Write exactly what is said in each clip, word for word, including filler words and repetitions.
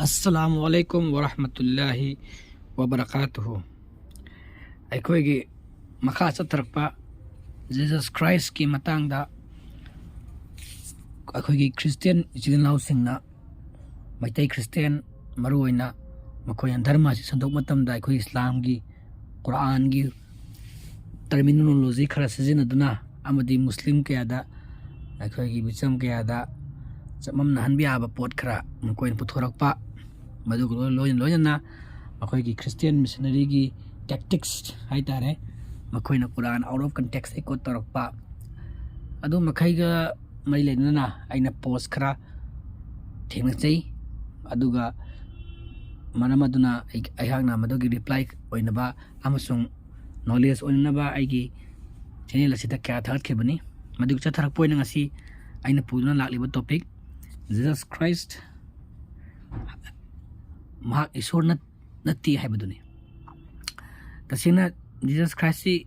ꯑꯁꯁꯂꯥꯃꯨ ꯑꯂꯥꯏꯀꯨꯝ ꯋꯔꯍꯃꯇꯨꯜꯂꯥꯍꯤ ꯋꯕꯔꯀꯥꯇꯨꯍꯨ꯫ ꯑꯩꯈꯣꯏꯒꯤ ꯃꯈꯥ ꯆꯠꯊꯔꯛꯄ ꯖꯤꯁꯁ ꯈ꯭ꯔꯥꯏꯁꯀꯤ ꯃꯇꯥꯡꯗ ꯑꯩꯈꯣꯏꯒꯤ ꯈ꯭ꯔꯤꯁꯇꯤꯌꯥꯟ ꯏꯆꯤꯜ ꯏꯅꯥꯎꯁꯤꯡꯅ, ꯃꯩꯇꯩ ꯈ꯭ꯔꯤꯁꯇꯤꯌꯥꯟ ꯃꯔꯨꯑꯣꯏꯅ, ꯃꯈꯣꯏꯅ ꯙꯔꯃ ꯑꯁꯤ ꯁꯟꯗꯣꯛꯄ ꯃꯇꯝꯗ ꯑꯩꯈꯣꯏ ꯏꯁꯂꯥꯝꯒꯤ, ꯀꯨꯔꯥꯟꯒꯤ ꯇꯔꯃꯤꯅꯣꯂꯣꯖꯤ ꯈꯔ ꯁꯤꯖꯤꯟꯅꯗꯨꯅ ꯑꯃꯗꯤ ꯃꯨꯁꯂꯤꯝ ꯀꯌꯥꯗ, ꯑꯩꯈꯣꯏꯒꯤ ꯃꯤꯆꯝ ꯀꯌꯥꯗ ꯆꯃꯝꯅꯍꯟꯕ ꯌꯥꯕ ꯄꯣꯠ ꯈꯔ ꯃꯈꯣꯏꯅ ꯄꯨꯊꯣꯔꯛꯄ, ꯃꯗꯨꯒ ꯂꯣꯏ-, ꯂꯣꯏꯅ ꯂꯣꯏꯅꯅ ꯃꯈꯣꯏꯒꯤ ꯈ꯭ꯔꯤꯁꯇꯤꯌꯥꯟ ꯃꯤꯁꯅꯔꯤꯒꯤ ꯇꯦꯛꯇꯤꯛꯁ ꯍꯥꯏ ꯇꯥꯔꯦ, ꯃꯈꯣꯏꯅ ꯀꯨꯔꯥꯟ ꯑꯥꯎꯠ ꯑꯣꯐ ꯀꯟꯇꯦꯛꯁꯇꯒꯤ ꯀꯣꯠ ꯇꯧꯔꯛꯄ, ꯑꯗꯨ ꯃꯈꯩꯒ ꯃꯔꯤ ꯂꯩꯅꯅ ꯑꯩꯅ ꯄꯣꯁ ꯈꯔ ꯊꯦꯡꯅꯖꯩ꯫ ꯑꯗꯨꯒ ꯃꯔꯝ ꯑꯗꯨꯅ ꯑꯩ-, ꯑꯩꯍꯥꯛꯅ ꯃꯗꯨꯒꯤ ꯔꯤꯄ꯭ꯂꯥꯏ ꯑꯣꯏꯅꯕ ꯑꯃꯁꯨꯡ ꯅꯣꯂꯦꯖ ꯑꯣꯏꯅꯅꯕ ꯑꯩꯒꯤ ꯆꯦꯅꯦꯜ ꯑꯁꯤꯗ ꯀꯌꯥ ꯊꯥꯒꯠꯈꯤꯕꯅꯤ꯫ ꯃꯗꯨꯒꯤ ꯆꯠꯊꯔꯛꯄ ꯑꯣꯏꯅ ꯉꯁꯤ ꯑꯩꯅ ꯄꯨꯗꯨꯅ ꯂꯥꯛꯂꯤꯕ ꯇꯣꯄꯤꯛ, ꯖꯤꯁꯁ ꯈ꯭ꯔꯥꯏꯁ ꯃꯍꯥꯛ ꯏꯁꯣꯔ ꯅꯠ-, ꯅꯠꯇꯦ ꯍꯥꯏꯕꯗꯨꯅꯤ꯫ ꯇꯁꯦꯡꯅ ꯖꯤꯁꯁ ꯈ꯭ꯔꯥꯏꯁꯁꯤ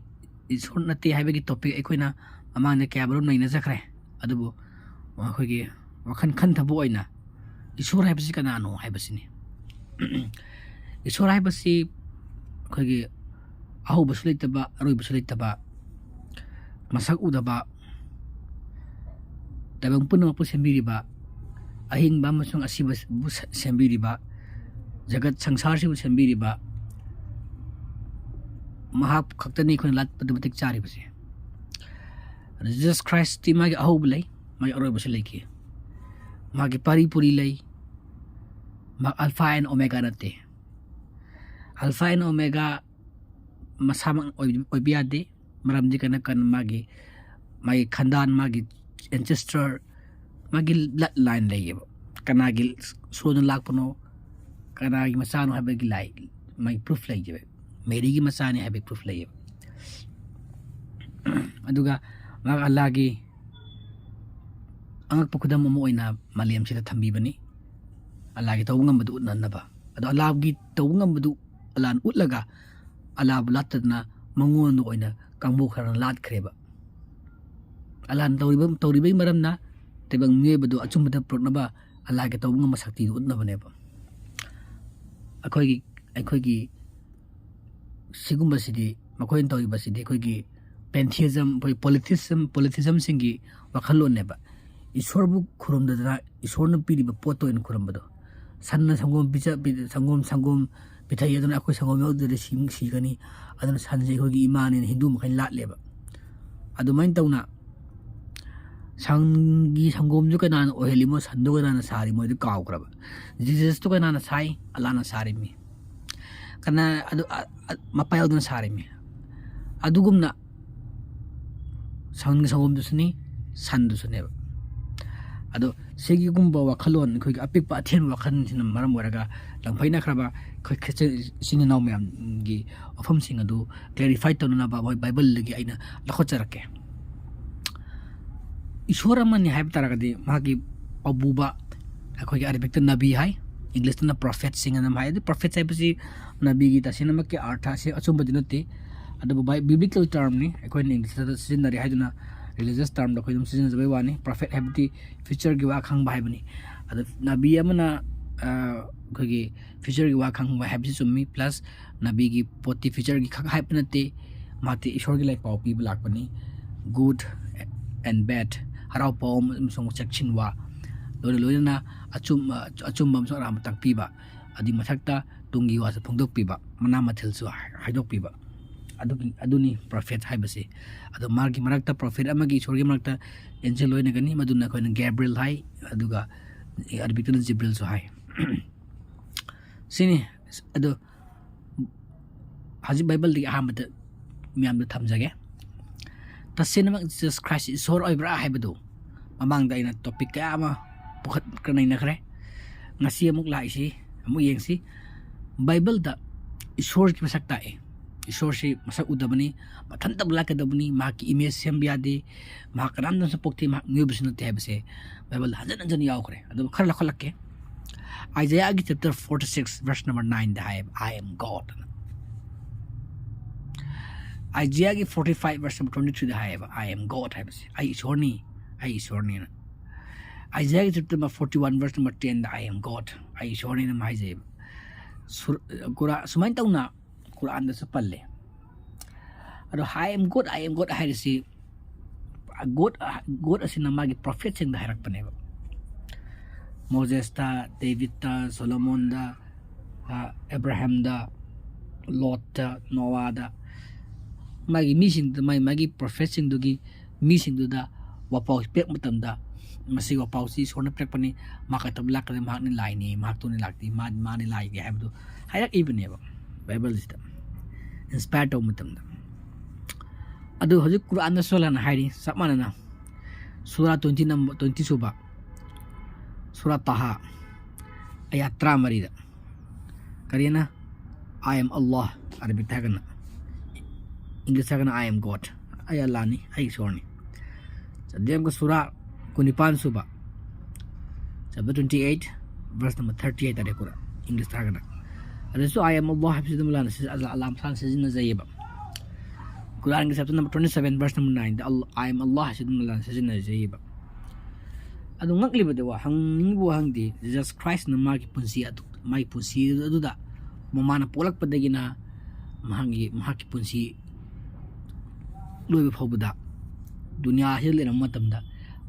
ꯏꯁꯣꯔ ꯅꯠꯇꯦ ꯍꯥꯏꯕꯒꯤ ꯇꯣꯄꯤꯛ ꯑꯩꯈꯣꯏꯅ ꯃꯃꯥꯡꯗ ꯀꯌꯥꯃꯔꯨꯝ ꯅꯩꯅꯖꯈ꯭ꯔꯦ꯫ ꯑꯗꯨꯕꯨ ꯑꯩꯈꯣꯏꯒꯤ ꯋꯥꯈꯜ ꯈꯟꯊꯕ ꯑꯣꯏꯅ ꯏꯁꯣꯔ ꯍꯥꯏꯕꯁꯤ ꯀꯅꯥꯅꯣ ꯍꯥꯏꯕꯁꯤꯅꯤ꯫ ꯏꯁꯣꯔ ꯍꯥꯏꯕꯁꯤ ꯑꯩꯈꯣꯏꯒꯤ ꯑꯍꯧꯕꯁꯨ ꯂꯩꯇꯕ, ꯑꯔꯣꯏꯕꯁꯨ ꯂꯩꯇꯕ, ꯃꯁꯛ ꯎꯗꯕ, ꯇꯥꯏꯕꯪ ꯄꯨꯝꯅꯃꯛꯄꯨ ꯁꯦꯝꯕꯤꯔꯤꯕ, ꯑꯍꯤꯡꯕ ꯑꯃꯁꯨꯡ ꯑꯁꯤꯕꯕꯨ ꯁ-, ꯁꯦꯝꯕꯤꯔꯤꯕ, ꯖꯒꯠ ꯁꯪꯁꯥꯔꯁꯤꯕꯨ ꯁꯦꯝꯕꯤꯔꯤꯕ, ꯃꯍꯥꯛ ꯈꯛꯇꯅꯤ ꯑꯩꯈꯣꯏꯅ ꯂꯥꯠꯄꯗ ꯃꯇꯤꯛ ꯆꯥꯔꯤꯕꯁꯦ꯫ ꯑꯗꯨ ꯖꯤꯁꯁ ꯈ꯭ꯔꯥꯏꯁꯇꯤ ꯃꯥꯒꯤ ꯑꯍꯧꯕ ꯂꯩ, ꯃꯥꯒꯤ ꯑꯔꯣꯏꯕꯁꯨ ꯂꯩꯈꯤ꯫ ꯃꯥꯒꯤ ꯄꯥꯔꯤ ꯄꯨꯔꯤ ꯂꯩ꯫ ꯃꯥ ꯑꯜꯐꯥ ꯑꯦꯟ ꯑꯣꯃꯦꯒꯥ ꯅꯠꯇꯦ꯫ ꯑꯜꯐꯥ ꯑꯦꯟ ꯑꯣꯃꯦꯒꯥ ꯃꯁꯥꯃꯛ ꯑꯣꯏ-, ꯑꯣꯏꯕ ꯌꯥꯗꯦ꯫ ꯃꯔꯝꯗꯤ ꯀꯅꯥ ꯀꯅꯥ ꯃꯥꯒꯤ, ꯃꯥꯒꯤ ꯈꯟꯗꯥꯟ, ꯃꯥꯒꯤ ꯑꯦꯟꯁꯦꯁꯇꯔ, ꯃꯥꯒꯤ ꯕ꯭ꯂꯠ ꯂꯥꯏꯟ ꯂꯩꯌꯦꯕ꯫ ꯀꯅꯥꯒꯤ ꯁꯣꯟꯅ ꯂꯥꯛꯄꯅꯣ, ꯀꯅꯥꯒꯤ ꯃꯆꯥꯅꯣ ꯍꯥꯏꯕꯒꯤ ꯂꯥꯏ, ꯃꯥꯒꯤ ꯄ꯭ꯔꯨꯐ ꯂꯩꯌꯦꯕ꯫ ꯃꯦꯔꯤꯒꯤ ꯃꯆꯥꯅꯤ ꯍꯥꯏꯕꯒꯤ ꯄ꯭ꯔꯨꯐ ꯂꯩꯌꯦꯕ꯫ ꯑꯗꯨꯒ ꯃꯍꯥꯛ ꯑꯜꯂꯥꯒꯤ ꯑꯉꯛꯄ ꯈꯨꯗꯝ ꯑꯃ ꯑꯣꯏꯅ ꯃꯥꯂꯦꯝꯁꯤꯗ ꯊꯝꯕꯤꯕꯅꯤ, ꯑꯜꯂꯥꯒꯤ ꯇꯧꯕ ꯉꯝꯕꯗꯨ ꯎꯠꯅꯅꯕ꯫ ꯑꯗꯣ ꯑꯜꯂꯥꯒꯤ ꯇꯧꯕ ꯉꯝꯕꯗꯨ ꯑꯜꯂꯥꯅ ꯎꯠꯂꯒ, ꯑꯜꯂꯥꯕꯨ ꯂꯥꯠꯇꯗꯅ ꯃꯉꯣꯟꯗ ꯑꯣꯏꯅ ꯀꯥꯡꯕꯨ ꯈꯔꯅ ꯂꯥꯠꯈ꯭ꯔꯦꯕ꯫ ꯑꯜꯂꯥꯅ ꯇꯧꯔꯤꯕ, ꯇꯧꯔꯤꯕꯒꯤ ꯃꯔꯝꯅ ꯇꯥꯏꯕꯪ ꯃꯤꯑꯣꯏꯕꯗꯨ ꯑꯆꯨꯝꯕꯗ ꯄꯨꯔꯛꯅꯕ ꯑꯜꯂꯥꯒꯤ ꯇꯧꯕ ꯉꯝꯕ ꯁꯛꯇꯤꯗꯨ ꯎꯠꯅꯕꯅꯦꯕ꯫ ꯑꯩꯈꯣꯏꯒꯤ ꯑꯩꯈꯣꯏꯒꯤ ꯁꯤꯒꯨꯝꯕꯁꯤꯗꯤ, ꯃꯈꯣꯏꯅ ꯇꯧꯔꯤꯕꯁꯤꯗꯤ ꯑꯩꯈꯣꯏꯒꯤ pantheism, ꯑꯩꯈꯣꯏ polytheism, polytheismꯁꯤꯡꯒꯤ ꯋꯥꯈꯜꯂꯣꯟꯅꯦꯕ꯫ ꯏꯁꯣꯔꯕꯨ ꯈꯨꯔꯨꯝꯗꯗꯅ ꯏꯁꯣꯔꯅ ꯄꯤꯔꯤꯕ ꯄꯣꯠꯇ ꯑꯣꯏꯅ ꯈꯨꯔꯨꯝꯕꯗꯣ꯫ ꯁꯟꯅ ꯁꯪꯒꯣꯝ ꯄꯤꯖ-, ꯄꯤ-, ꯁꯪꯒꯣꯝ, ꯁꯪꯒꯣꯝ ꯄꯤꯊꯛꯏ, ꯑꯗꯨꯅ ꯑꯩꯈꯣꯏ ꯁꯪꯒꯣꯝ ꯌꯥꯎꯗ꯭ꯔꯗꯤ ꯁꯤ-, ꯁꯤꯒꯅꯤ, ꯑꯗꯨꯅ ꯁꯟꯁꯦ ꯑꯩꯈꯣꯏꯒꯤ ꯏꯃꯥꯅꯦꯅ ꯍꯤꯟꯗꯨ ꯃꯈꯩꯅ ꯂꯥꯠꯂꯦꯕ꯫ ꯑꯗꯨꯃꯥꯏꯅ ꯇꯧꯅ ꯁꯟꯒꯤ ꯁꯪꯒꯣꯝꯁꯨ ꯀꯅꯥꯅ ꯑꯣꯏꯍꯜꯂꯤꯃꯣ, ꯁꯟꯗꯣ ꯀꯅꯥꯅ ꯁꯥꯔꯤꯃꯣ ꯑꯗꯨ ꯀꯥꯎꯈ꯭ꯔꯕ꯫ ꯖꯤꯖꯁꯇꯣ ꯀꯅꯥꯅ ꯁꯥꯏ? ꯑꯜꯂꯥꯅ ꯁꯥꯔꯤꯃꯤ꯫ ꯀꯅꯥ ꯑꯗꯨ, ꯑ-, ꯑ-, ꯃꯄꯥ ꯌꯥꯎꯗꯅ ꯁꯥꯔꯤꯃꯤ꯫ ꯑꯗꯨꯒꯨꯝꯅ ꯁꯟꯒꯤ ꯁꯪꯒꯣꯝꯗꯨꯁꯨꯅꯤ, ꯁꯟꯗꯨꯁꯨꯅꯦꯕ꯫ ꯑꯗꯣ ꯁꯤꯒꯤꯒꯨꯝꯕ ꯋꯥꯈꯜꯂꯣꯟ, ꯑꯩꯈꯣꯏꯒꯤ ꯑꯄꯤꯛꯄ ꯑꯊꯦꯟꯕ ꯋꯥꯈꯜꯁꯤꯅ ꯃꯔꯝ ꯑꯣꯏꯔꯒ ꯂꯪꯐꯩꯅꯈ꯭ꯔꯕ ꯑꯩꯈꯣꯏ ꯈ꯭ꯔꯤꯁꯇꯤꯌꯥꯟ ꯏꯆꯤꯟ ꯏꯅꯥꯎ ꯃꯌꯥꯝꯒꯤ ꯋꯥꯐꯝꯁꯤꯡ ꯑꯗꯨ clarify ꯇꯧꯅꯅꯕ ꯃꯣꯏ ꯕꯥꯏꯕꯜꯗꯒꯤ ꯑꯩꯅ ꯂꯧꯈꯠꯆꯔꯛꯀꯦ꯫ ꯏꯁꯣꯔ ꯑꯃꯅꯤ ꯍꯥꯏꯕ ꯇꯥꯔꯒꯗꯤ ꯃꯥꯒꯤ ꯄꯥꯎꯕꯨꯕ, ꯑꯩꯈꯣꯏꯒꯤ ꯑꯔꯕꯤꯛꯇ ꯅꯕꯤ ꯍꯥꯏ, ꯏꯪꯂꯤꯁꯇꯅ ꯄ꯭ꯔꯣꯐꯦꯠꯁꯤꯡ ꯑꯅ ꯑꯗꯨꯝ ꯍꯥꯏ꯫ ꯑꯗꯨ ꯄ꯭ꯔꯣꯐꯦꯠ ꯍꯥꯏꯕꯁꯤ ꯅꯕꯤꯒꯤ ꯇꯁꯦꯡꯅꯃꯛꯀꯤ ꯑꯥꯔꯊ ꯑꯁꯤ ꯑꯆꯨꯝꯕꯗꯤ ꯅꯠꯇꯦ, ꯑꯗꯨꯕꯨ ꯕꯥꯏ-, biblical termꯅꯤ, ꯑꯩꯈꯣꯏꯅ ꯏꯪꯂꯤꯁꯇ ꯁꯤꯖꯤꯟꯅꯔꯤ ꯍꯥꯏꯗꯨꯅ religious termꯗ ꯑꯩꯈꯣꯏ ꯑꯗꯨꯝ ꯁꯤꯖꯤꯟꯅꯖꯕꯩ ꯋꯥꯅꯤ꯫ ꯄ꯭ꯔꯣꯐꯦꯠ ꯍꯥꯏꯕꯗꯤ futureꯒꯤ ꯋꯥ ꯈꯪꯕ ꯍꯥꯏꯕꯅꯤ꯫ ꯑꯗꯣ ꯅꯕꯤ ꯑꯃꯅ, ꯑ, ꯑꯩꯈꯣꯏꯒꯤ futureꯒꯤ ꯋꯥ ꯈꯪꯕ ꯍꯥꯏꯕꯁꯤ ꯆꯨꯝꯃꯤ, plus ꯅꯕꯤꯒꯤ ꯄꯣꯠꯇꯤ futureꯒꯤ ꯈꯛ ꯍꯥꯏꯕ ꯅꯠꯇꯦ, ꯃꯍꯥꯛꯇꯤ ꯏꯁꯣꯔꯒꯤ ꯂꯥꯏꯄꯥꯎ ꯄꯤꯕ ꯂꯥꯛꯄꯅꯤ꯫ Good and bad, ꯍꯔꯥꯎ ꯄꯥꯎ ꯑꯃꯁꯨꯡ ꯆꯦꯛꯁꯤꯟ ꯋꯥ, ꯂꯣꯏꯅ ꯂꯣꯏꯅꯅ ꯑꯆꯨꯝ-, ꯑꯆꯨꯝꯕ ꯑꯃꯁꯨꯡ ꯑꯔꯥꯟꯕ ꯇꯥꯛꯄꯤꯕ, ꯑꯗꯨꯒꯤ ꯃꯊꯛꯇ ꯇꯨꯡꯒꯤ ꯋꯥꯁꯨ ꯐꯣꯡꯗꯣꯛꯄꯤꯕ, ꯃꯅꯥ ꯃꯊꯦꯜꯁꯨ ꯍꯥꯏꯗꯣꯛꯄꯤꯕ꯫ ꯑꯗꯨꯒꯤ, ꯑꯗꯨꯅꯤ ꯄ꯭ꯔꯣꯐꯦꯠ ꯍꯥꯏꯕꯁꯤ꯫ ꯑꯗꯣ ꯃꯥꯒꯤ ꯃꯔꯛꯇ, ꯄ꯭ꯔꯣꯐꯦꯠ ꯑꯃꯒꯤ ꯏꯁꯣꯔꯒꯤ ꯃꯔꯛꯇ ꯑꯦꯟꯖꯦꯜ ꯂꯣꯏꯅꯒꯅꯤ, ꯃꯗꯨꯅ ꯑꯩꯈꯣꯏꯅ ꯒꯦꯕ꯭ꯔꯤꯌꯦꯜ ꯍꯥꯏ, ꯑꯗꯨꯒ ꯑꯔꯕꯤꯛꯇꯅ ꯖꯤꯕ꯭ꯔꯤꯜꯁꯨ ꯍꯥꯏ꯫ ꯁꯤꯅꯤ꯫ ꯑꯗꯣ ꯍꯧꯖꯤꯛ ꯕꯥꯏꯕꯜꯗꯒꯤ ꯑꯍꯥꯟꯕꯗ ꯃꯌꯥꯝꯗ ꯊꯝꯖꯒꯦ꯫ ꯇꯁꯦꯡꯅꯃꯛ ꯖꯤꯁꯁ ꯈ꯭ꯔꯥꯏꯁ ꯏꯁꯣꯔ ꯑꯣꯏꯕ꯭ꯔꯥ ꯍꯥꯏꯕꯗꯨ ꯃꯃꯥꯡꯗ ꯑꯩꯅ ꯇꯣꯄꯤꯛ ꯀꯌꯥ ꯑꯃ ꯄꯨꯈꯠꯈ꯭ꯔ ꯅꯩꯅꯈ꯭ꯔꯦ꯫ ꯉꯁꯤ ꯑꯃꯨꯛ ꯂꯥꯛꯏꯁꯤ, ꯑꯃꯨꯛ ꯌꯦꯡꯁꯤ꯫ ꯕꯥꯏꯕꯜꯗ ꯏꯁꯣꯔꯒꯤ ꯃꯁꯛ ꯇꯥꯛꯑꯦ꯫ ꯏꯁꯣꯔꯁꯤ ꯃꯁꯛ ꯎꯗꯕꯅꯤ, ꯃꯊꯟꯇꯕꯨ ꯂꯥꯛꯀꯗꯕꯅꯤ, ꯃꯍꯥꯛꯀꯤ ꯏꯃꯦꯖ ꯁꯦꯝꯕ ꯌꯥꯗꯦ, ꯃꯍꯥꯛ ꯀꯅꯥꯝꯇꯅꯁꯨ ꯄꯣꯛꯇꯦ, ꯃꯍꯥꯛ ꯃꯤꯑꯣꯏꯕꯁꯨ ꯅꯠꯇꯦ ꯍꯥꯏꯕꯁꯦ ꯕꯥꯏꯕꯜꯗ ꯍꯟꯖꯟ ꯍꯟꯖꯟ ꯌꯥꯎꯈ꯭ꯔꯦ꯫ ꯑꯗꯨꯕꯨ ꯈꯔ ꯂꯧꯈꯠꯂꯛꯀꯦ꯫ ꯑꯥꯏꯖꯌꯥꯒꯤ chapter forty six verse number nineꯗ ꯍꯥꯏꯌꯦꯕ, "I am God" ꯑꯅ꯫ ꯑꯥꯏꯖꯌꯥꯒꯤ forty five verse number twenty threeꯗ ꯍꯥꯏꯌꯦꯕ, "I am God" ꯍꯥꯏꯕꯁꯦ, "ꯑꯩ ꯏꯁꯣꯔꯅꯤ, ꯑꯩ ꯏꯁꯣꯔꯅꯤꯅ"꯫ ꯑꯥꯏꯖꯌꯥꯒꯤ chapter number forty one verse number tenꯗ "I am God", "ꯑꯩ ꯏꯁꯣꯔꯅꯤꯅ" ꯑꯃ ꯍꯥꯏꯖꯩꯕ꯫ ꯁꯨꯔ-, ꯀꯨꯔꯥ-, ꯁꯨꯃꯥꯏꯅ ꯇꯧꯅ ꯀꯨꯔꯥꯟꯗꯁꯨ ꯄꯜꯂꯦ꯫ ꯑꯗꯣ "I am God, I am God" ꯍꯥꯏꯔꯤꯁꯤ God, God ꯑꯁꯤꯅ ꯃꯥꯒꯤ ꯄ꯭ꯔꯣꯐꯦꯠꯁꯤꯡꯗ ꯍꯥꯏꯔꯛꯄꯅꯦꯕ꯫ ꯃꯣꯖꯦꯁꯇ, ꯗꯦꯕꯤꯠꯇ, ꯁꯣꯂꯣꯃꯣꯟꯗ, ꯑ, ꯑꯦꯕ꯭ꯔꯥꯍꯥꯝꯗ, ꯂꯣꯠꯇ, ꯅꯣꯋꯥꯗ, ꯃꯥꯒꯤ ꯃꯤꯁꯤꯡꯗꯨꯗ, ꯃꯥꯒꯤ, ꯃꯥꯒꯤ ꯄ꯭ꯔꯣꯐꯦꯠꯁꯤꯡꯗꯨꯒꯤ ꯃꯤꯁꯤꯡꯗꯨꯗ ꯋꯥꯄꯥꯎ ꯄꯤꯔꯛꯄ ꯃꯇꯝꯗ, ꯃꯁꯤꯒꯤ ꯋꯥꯄꯥꯎꯁꯤ ꯏꯁꯣꯔꯅ ꯄꯤꯔꯛꯄꯅꯤ, ꯃꯥ ꯀꯩꯗꯧꯕ ꯂꯥꯛꯀꯅꯤ, ꯃꯍꯥꯛꯅ ꯂꯥꯏꯅꯤ, ꯃꯍꯥꯛꯇꯨꯅ ꯂꯥꯛꯇꯦ, ꯃꯥ, ꯃꯥꯅ ꯂꯥꯏꯒꯦ ꯍꯥꯏꯕꯗꯨ ꯍꯥꯏꯔꯛꯏꯕꯅꯦꯕ ꯕꯥꯏꯕꯜꯁꯤꯗ, ꯏꯟꯁꯄꯥꯌꯔ ꯇꯧꯕ ꯃꯇꯝꯗ꯫ ꯑꯗꯨ ꯍꯧꯖꯤꯛ ꯀꯨꯔꯥꯟꯗꯁꯨ ꯑꯜꯂꯥꯍꯅ ꯍꯥꯏꯔꯤ, ꯆꯞ ꯃꯥꯟꯅꯅ, ꯁꯨꯔꯥ twenty number, twenty ꯁꯨꯕ, ꯁꯨꯔꯥ ꯇꯥꯍꯥ, ꯑꯌꯥ ꯇꯔꯥꯃꯔꯤꯗ꯫ ꯀꯔꯤꯅ? "I am Allah", ꯑꯔꯕꯤꯛꯇ ꯍꯥꯏꯔꯒꯅ, ꯏꯪꯂꯤꯁꯇ ꯍꯥꯏꯔꯒꯅ "I am God", "ꯑꯩ ꯑꯜꯂꯥꯅꯤ, ꯑꯩ ꯏꯁꯣꯔꯅꯤ"꯫ ꯑꯗꯨꯒ ꯁꯨꯔꯥ ꯀꯨꯟꯅꯤꯄꯥꯟ ꯁꯨꯕ, chapter twenty eight, verse number thirty ꯍꯥꯏꯇꯥꯔꯦ, ꯀꯨꯔꯥꯟ, ꯏꯪꯂꯤꯁꯇ ꯍꯥꯏꯔꯒꯅ꯫ ꯑꯗꯨꯁꯨ "I am Allah" ꯍꯥꯏꯕꯁꯤ ꯑꯗꯨꯝ ꯑꯜꯂꯥꯅ ꯁꯤꯖ-, ꯑꯜꯂꯥ, ꯑꯜꯂꯥ ꯃꯁꯥꯅ ꯁꯤꯖꯤꯟꯅꯖꯩꯌꯦꯕ꯫ ꯀꯨꯔꯥꯟꯒꯤ chapter number twenty seven, verse number nineꯗ ꯑꯜ-, "I am Allah" ꯍꯥꯏꯁꯤ ꯑꯗꯨꯝ ꯑꯜꯂꯥꯅ ꯁꯤꯖꯤꯟꯅꯖꯩꯌꯦꯕ꯫ ꯑꯗꯨ ꯉꯛꯂꯤꯕꯗꯤ ꯋꯥ, ꯍꯪꯅꯤꯡꯕ ꯋꯥꯍꯪꯗꯤ, ꯖꯤꯖꯁ ꯈ꯭ꯔꯥꯏꯁꯅ ꯃꯥꯒꯤ ꯄꯨꯟꯁꯤ ꯑꯗꯨ, ꯃꯥꯒꯤ ꯄꯨꯟꯁꯤ ꯑꯗꯨꯗ ꯃꯃꯥꯅ ꯄꯣꯛꯂꯛꯄꯗꯒꯤꯅ ꯃꯍꯥꯛꯀꯤ, ꯃꯍꯥꯛꯀꯤ ꯄꯨꯟꯁꯤ ꯂꯣꯏꯕ ꯐꯥꯎꯕꯗ ꯗꯨꯅꯤꯌꯥꯁꯤꯗ ꯂꯩꯔꯝꯕ ꯃꯇꯝꯗ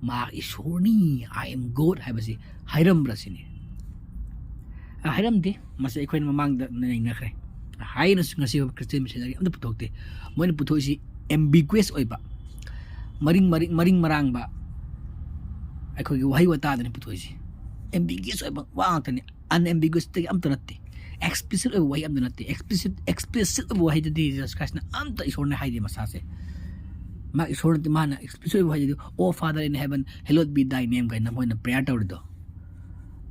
ꯃꯍꯥꯛ ꯏꯁꯣꯔꯅꯤ, "I am God" ꯍꯥꯏꯕꯁꯤ ꯍꯥꯏꯔꯝꯕ꯭ꯔꯥ ꯁꯤꯅꯤ꯫ ꯑ, ꯍꯥꯏꯔꯝꯗꯦ꯫ ꯃꯁꯤ ꯑꯩꯈꯣꯏꯅ ꯃꯃꯥꯡꯗ ꯅꯩꯅꯈ꯭ꯔꯦ꯫ ꯍꯥꯏꯅꯁꯨ ꯉꯁꯤ ꯐꯥꯎꯕ Christian missionary ꯑꯝꯇ ꯄꯨꯊꯣꯛꯇꯦ꯫ ꯃꯣꯏꯅ ꯄꯨꯊꯣꯛꯏꯁꯤ ambiguous ꯑꯣꯏꯕ, ꯃꯔꯤꯡ, ꯃꯔꯤꯡ, ꯃꯔꯤꯡ ꯃꯔꯥꯡꯕ, ꯑꯩꯈꯣꯏꯒꯤ ꯋꯥꯍꯩ ꯋꯥꯇꯥꯗꯅꯤ ꯄꯨꯊꯣꯛꯏꯁꯤ꯫ Ambiguous ꯑꯣꯏꯕ ꯋꯥ ꯉꯥꯛꯇꯅꯤ, unambiguousꯇꯒꯤ ꯑꯝꯇ ꯅꯠꯇꯦ, explicit ꯑꯣꯏꯕ ꯋꯥꯍꯩ ꯑꯝꯇ ꯅꯠꯇꯦ꯫ Explicit, explicit ꯑꯣꯏꯕ ꯋꯥꯍꯩꯗꯨꯗꯤ ꯖꯤꯖꯁ ꯈ꯭ꯔꯥꯏꯁꯅ ꯑꯝꯇ ꯏꯁꯣꯔꯅ ꯍꯥꯏꯗꯦ ꯃꯁꯥꯁꯦ꯫ ꯃꯥ ꯏꯁꯣꯔ ꯅꯠꯇꯦ, ꯃꯥꯅ explicit ꯑꯣꯏꯕ ꯋꯥꯍꯩꯗꯨꯗꯤ, "Oh Father in heaven, hallowed be thy name" ꯀꯥꯏꯅ ꯃꯣꯏꯅ prayer ꯇꯧꯔꯤꯗꯣ꯫